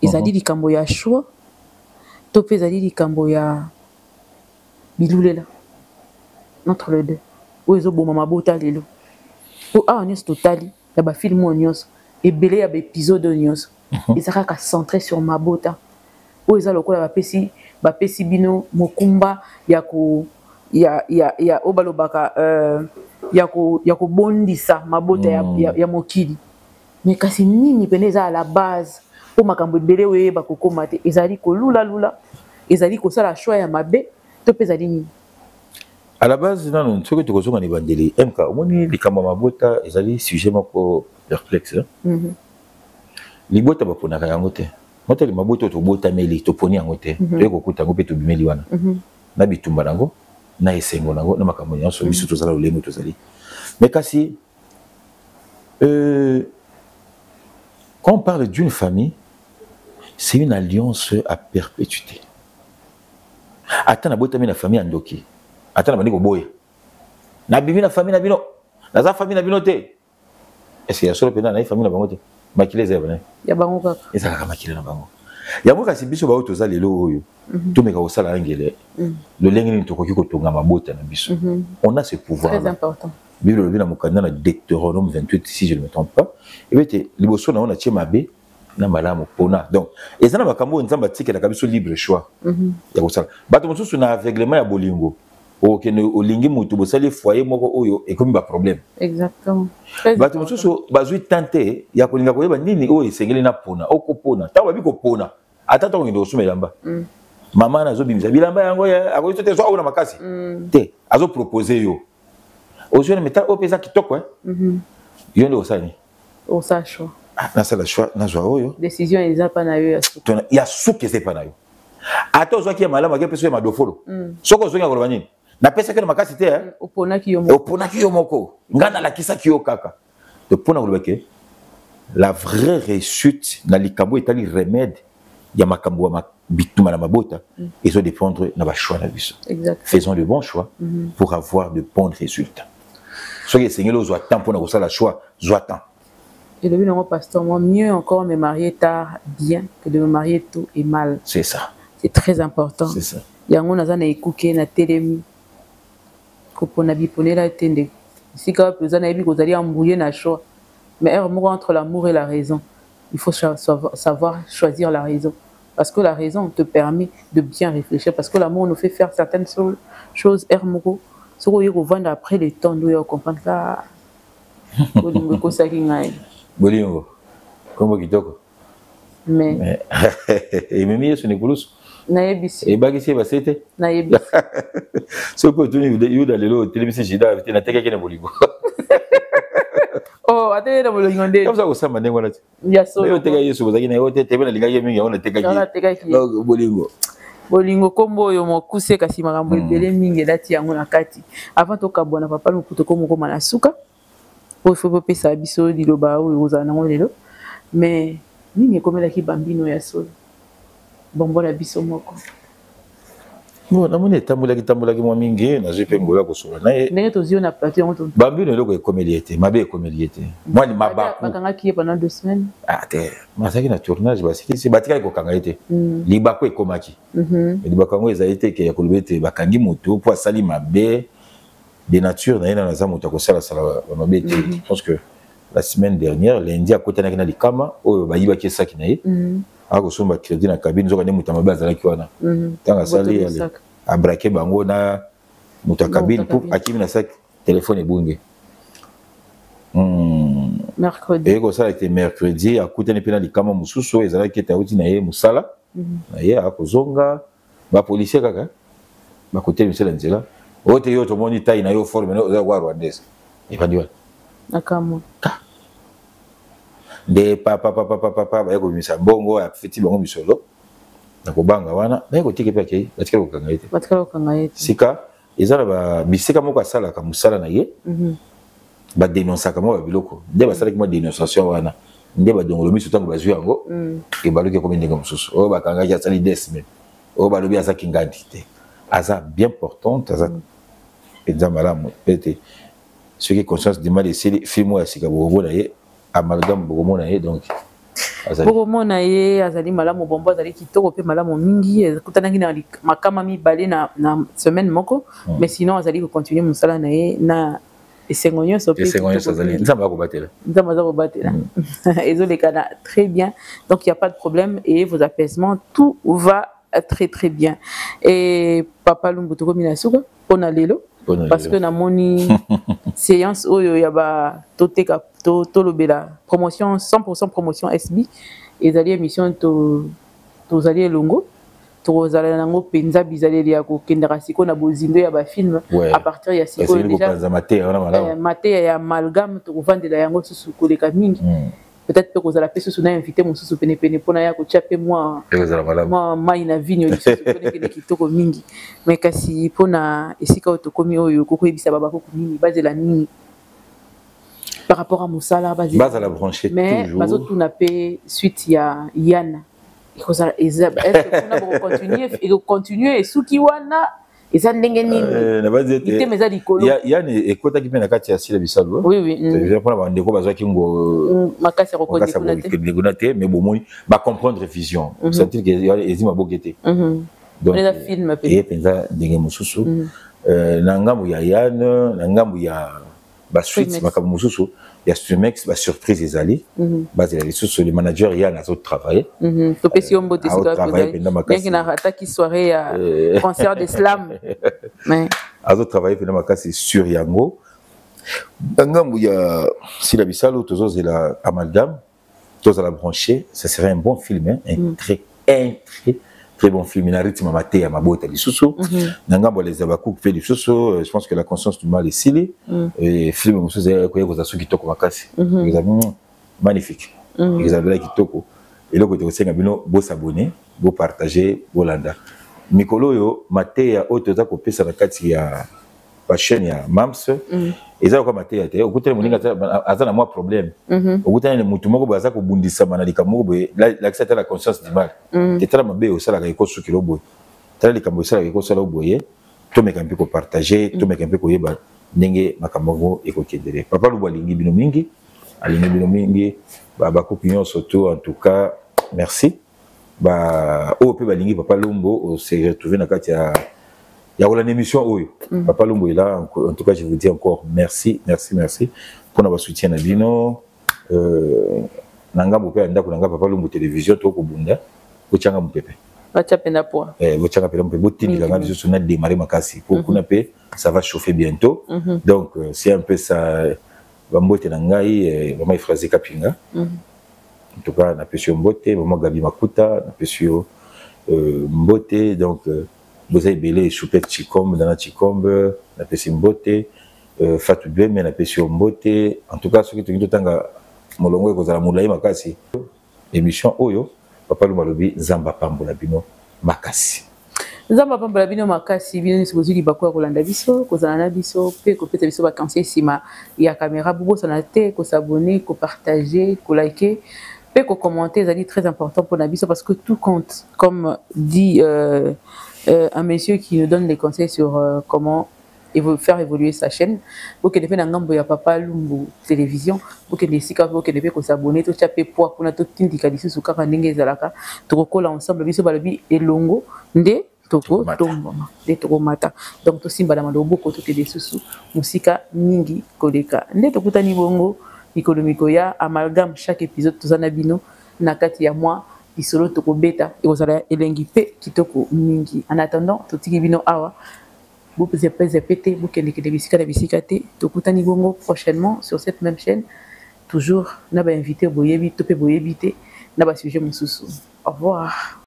Speaker 2: ezali likambo ya choix to mpe ezali likambo ya bilulela? Entre les deux, oyo ezoboma mabota lelo, po awa nyonso totali ya bafilm oyo nyonso ebele, ya baépisode oyo nyonso, eza kaka centré sur mabota. Oyo eza lokola bapesi bino mokumba ya ko ya oyo balobaka ya kobondisa mabota ya mokili. Mais kasi nini pene eza à la base mpo makambo ebele oyo eyeba kokóma te? Ezali kolulalula, ezali kosala choix ya mabe, to mpe ezali nini?
Speaker 1: À la base nano, soki tokozonga na ebandeli, MK, omoni, likambo ya mabota ezali sujet moko perplexe. Libota baponaka yango te. Motali mabota oyo tobotameli, toponi yango te. Toye kokuta yango mpe tobimeli wana na bitumba nango, na esengo nango, na makambo nyonso. Biso tozala lolenge tozali. Mais kasi quand on parle d'une famille, c'est une alliance à perpétuité. Ata nabotami na famille ya ndoki, ata na bandi koboya, nabimi na famille na bino, naza famille na bino te, est ce que ya solo mpenza naye famille na bango te? Makila eza ya bana.
Speaker 2: Ya bango kaka.
Speaker 1: Ezalaka makila na bango yango. Kasi biso baoyo toza lelo oyo, tomeka kosala angele lolenge nini tokoki kotonga mabota na biso. On a ce pouvoir.
Speaker 2: Très important.
Speaker 1: Bible elobi na mokanda na Deutéronome 28, si je ne me trompe pas, ebe ete liboso na yo natie mabe na malamu, mpona. Donc eza na makambo oyo Nzambe atikelaka biso libre choix ya kosala. Bato mosusu na aveuglement ya bolingo, okende olingi motu, bosali foyer moko oyo ekomi baproblème. Bato mosusu bazwi temps te ya kolinga koyeba nini oyo esengeli na pona. Okopona ntango babi kopona, ata ntango okende kosomba elamba, mama nazobimisa bilamba yango, akoki so te, zwa oyo na makasi te, azopropose yo, ozwi na meta oyo mpe eza kitoko. Yo nde osala nini?
Speaker 2: Osala choix.
Speaker 1: Nasala choix, nazwa oyo.
Speaker 2: Décision eza mpa na yo ya
Speaker 1: suka. Ya suka eza epa na yo. Ata ozwaki ya malamu, ake mpe ya madofolo, soki ozongi, akoloba nini? Napesaki na makasi te.
Speaker 2: Oponaki yo moko.
Speaker 1: Oponaki yo moko, ngai nalakisaki yo kaka. To mpona koloba ke la vraie réussite na likambo etali remède ya makambo ya bituma na mabota ezodépendre na bachoix na biso. Faisons le bon choix pour avoir de bons résultats. Soki esengeli ozwa temps mpona kosala choix, zwa temps.
Speaker 2: Elobi nango pasteur, moi, mieux encore me marier tard bien que de me marier tôt et mal.
Speaker 1: C'est ça.
Speaker 2: C'est très important.
Speaker 1: C'est ça.
Speaker 2: Yango naza na ekuke na telemi kopona biponela te. Ndeko, esika wapi oza, nayebi kozali embrouillé na choix, mais heure moko, entre l'amour et la raison, il faut savoir choisir la raison, parce que la raison te permet de bien réfléchir, parce que l'amour nous fait faire certaines choses. Heure moko, soki oye kovanda après le temps, nde oya comprendre ka bolingo ekosaki ngai.
Speaker 1: Bolingo kombo kitoko.
Speaker 2: Mais
Speaker 1: ememi Yesu na ekulusu.
Speaker 2: Nayebisi.
Speaker 1: Ebakisi ye base te.
Speaker 2: Nayebisi.
Speaker 1: Soki otuni Yuda lelo, otelemisi Juda te, natekaki na bolingo.
Speaker 2: Oh, ateki na bolingo nde.
Speaker 1: Oza kosamba ndenge wana te.
Speaker 2: Ya solo.
Speaker 1: Oteka Yesu, bozalaki na yo te, tebe nalingaki ye mingi, yango natekaki. Bolingo.
Speaker 2: Bolingo nkombo oyo mokuse, kasi makambo ebele mingi elati yango na kati. Avant tokabwana, papa Lokuto, komokoma na suka oyo, faut bopesa biso liloba oyo kozala nango lelo. Mais nini ekomelaki Bambino ya solo, bombo na biso moko?
Speaker 1: Bon, namoni etambolaki tambolaki mwa mingi, nazwi mpe ngolo ya kosola na ye.
Speaker 2: Ndenge tozwi yo na plateau yango.
Speaker 1: Bambino, eloko ekomeli ye te, mabe ekomeli ye te, mwa mabaku.
Speaker 2: Bakangaki ye pendant 2 semaines.
Speaker 1: Ah te, azalaki na tournage, basilisi, batikali kokanga ye te. Libaku ekomaki. Libaku yango ezali te ke ya koloba ete bakangi moto mpo asali mabe. De nature na ye nano aza moto akosalasala bamabe te. Je pense que la semaine dernière, lundi, akutanaki na likama oyo bayibaki esaki na ye, akosomba crédit na cabine, nzoka nde moto ya mabe azalaki wana. Ntango asali, abraquer bango na moto ya cabine, po akimi na sac, telefone ebungi.
Speaker 2: Mercredi.
Speaker 1: Eye kosala ete mercredi akutani mpe na likama mosusu oyo ezalaki ete auti na ye mosala na ye, akozonga, bapolisier kaka bakotelemisa na nzela oyo te: yo tomoni taille na yo, forme, oza kwa rwandaise. Ebandi wana.
Speaker 2: Nakamwa.
Speaker 1: Nde papapapapapa baye kobimisa mbongo, afeti bango misolo na kobanga wana, baye kotika mpe akei, batikala kokanga ye te.
Speaker 2: Batikala kokanga ye te.
Speaker 1: Sika eza na bisika moko asalaka mosala na ye, badénonçaka mwa babiloko, nde basalaki mwa dénonciation wana, nde badongolo miso. Ntango bazwi yango, ebaluki, ekomi ndenge mosusu. Oyo bakangaki asali 2 semaines, oyo balobi azaki ngandi te, aza bien portante, aza mpenza malamu ete soki conscience du mal esili, film oyo ya sika bokomona ye, amalgame bokomona ye. Donc
Speaker 2: Bokomona ye, azali malamu, bombo azali kitoko mpe malamu mingi. Akutanaki na makama mibale na semaine moko, mais sinon azali kocontinue mosala na ye na esengo nyonso.
Speaker 1: Esengo nyonso, azali, Nzambe akobatela.
Speaker 2: Nzambe aza kobatela, ezoleka na très bien. Donc il y a pas de problème et vos apaisements, tout va très très bien. Et papa Lumbu, tokomi na suka mpona lelo, parce que namoni Séance oyo ya ba toteka tolobela promotion 100% promotion SB ezali émission to tozali elongo, tokozala nango mpenza bizaleli ya kokendaka sikoyo na bozindo ya bafilm. À partir ya sikoyo
Speaker 1: déjà,
Speaker 2: mateya ya amalgame, tokovandela yango susu koleka mingi. Peut-être mpe kozala mpe susu na invité mosusu penepene mpona ya kotia mpe mwa mai na vinyo lisusu mpona ekende kitoko mingi. Mais kasi mpona esika oyo tokomi oyo, kokoyebisa babakoko nini, bazela nini par rapport à mosala?
Speaker 1: Bazala branché.
Speaker 2: Mais bazotuna mpe suite ya Yana ekozala, kuna bokocontinue, ekocontinue, esuki wana, eza ndenge nini? Mitema eza likolo.
Speaker 1: Yani ekotaki mpe na kati ya Sila Bisalu.
Speaker 2: Oui.
Speaker 1: Mpona bandeko bazwaki ngo
Speaker 2: makasi ya kokende.
Speaker 1: Kuna te, mais bomoni bacomprendre vision, c'est-à-dire que ezi maboke te.
Speaker 2: Donc eza film.
Speaker 1: Eye mpenza ndenge mosusu na ngambo ya Yane, na ngambo ya basuite, makambo mosusu ya Streamex, basurprise ezali. Bazela lisusu, le manager Yann azotravaille.
Speaker 2: Topesi yo mbote esika na rataki soirée ya concert de slam.
Speaker 1: Azotravaille mpena makasi sur yango. Na ngambo ya Sila Bisalo, tozozela amalgame, tozala branché. Ça serait un bon film, hein? Un très, un très très bon film na rythme mateya mabota lisusu. Na ngambo ya les Abakouk mpe lisusu, je pense que La conscience du mal esili. Film mosusu ekoya kozala so kitoko makasi, ezali magnifique, ezali kitoko. Eloko tokosenga bino, bosabonner, bopartage, bolanda mikolo oyo mateya oyo toza kopesa na kati ya bachaîne ya Mams. Eza lokola mateya te. Okutani moninga aza na mwa problème, okutani na motu moko boye aza kobundisama na likambo moko boye, lakisa ata La conscience du mal te. Tala mabe osalaka, ekosukela boye. Tala likambo osalaka, ekosala boye. Tomeka mpe kopartage, tomeka mpe koyeba ndenge makambo yango ekokendele. Papa Lubu alingi bino mingi, alingi bino mingi, bakoki nyonso to. En tout cas, merci. Ba oyo mpe balingi Papa Lumbo se retrouver na kati ya kolanda émission oyo. Papa Lumbo est là. En tout cas, je vous dis encore merci, merci, merci mpona basoutien na bino. Na ngambo mpe ya ndako na nga, Papa Lumbo Télévision, tokobunda, botyanga mopepe.
Speaker 2: Batia mpena poa.
Speaker 1: Botyanga mpena mopepe, botindika nga lisusu na démarrer makasi po kuna mpe ça va chauffer bientôt. Donc c'est un peu ça. Bambote na ngai, mama Efrase Kapinga, en tout cas napesi yo mbote. Mama Gabi Makuta, napesi yo mbote. Donc boza ebele. Choupette Chikombe, Dana Chikombe, napesi mbote. Fatou Beme, napesi yo mbote. En tout cas, soki tolingi totanga molongo, ekozala molai makasi. Émission oyo, Papa Lumba alobi Nzambe apambola bino makasi.
Speaker 2: Nzambe apambola bino makasi, bino nyonso bozwi libaku ya kolanda biso, kozala na biso mpe kopesa biso baconseil nsima ya caméra. Bobosana te kosabonner, kopartage, kolike mpe kocommenter. Ezali très important mpona biso parce que tout compte, comme dit un monsieur qui nous donne des conseils sur comment faire évoluer sa chaîne. Bokende mpe na ngambo ya Papa Lumbu Télévision, bokende esika, bokende mpe kosabonner, totya mpe poids kuna, totindika lisusu kaka ndenge ezalaka. Tokokola ensemble. Biso balobi elongo nde tokotombama, nde tokomata. Donc tosimbana loboko, tokende lisusu mosika mingi koleka nde tokutani bongo mikolo mikoya. Amalgame, chaque épisode toza na bino na kati ya mwa lisolo tokobeta, ekozala elengi mpe kitoko mingi. En attendant, totiki bino awa, bozepe te, bokendekende bisika na bisika te. Tokutani bongo prochainement sur cette même chaîne, toujours na bainvité boyebi to mpe boyebi te, na basujet mosusu. Au revoir.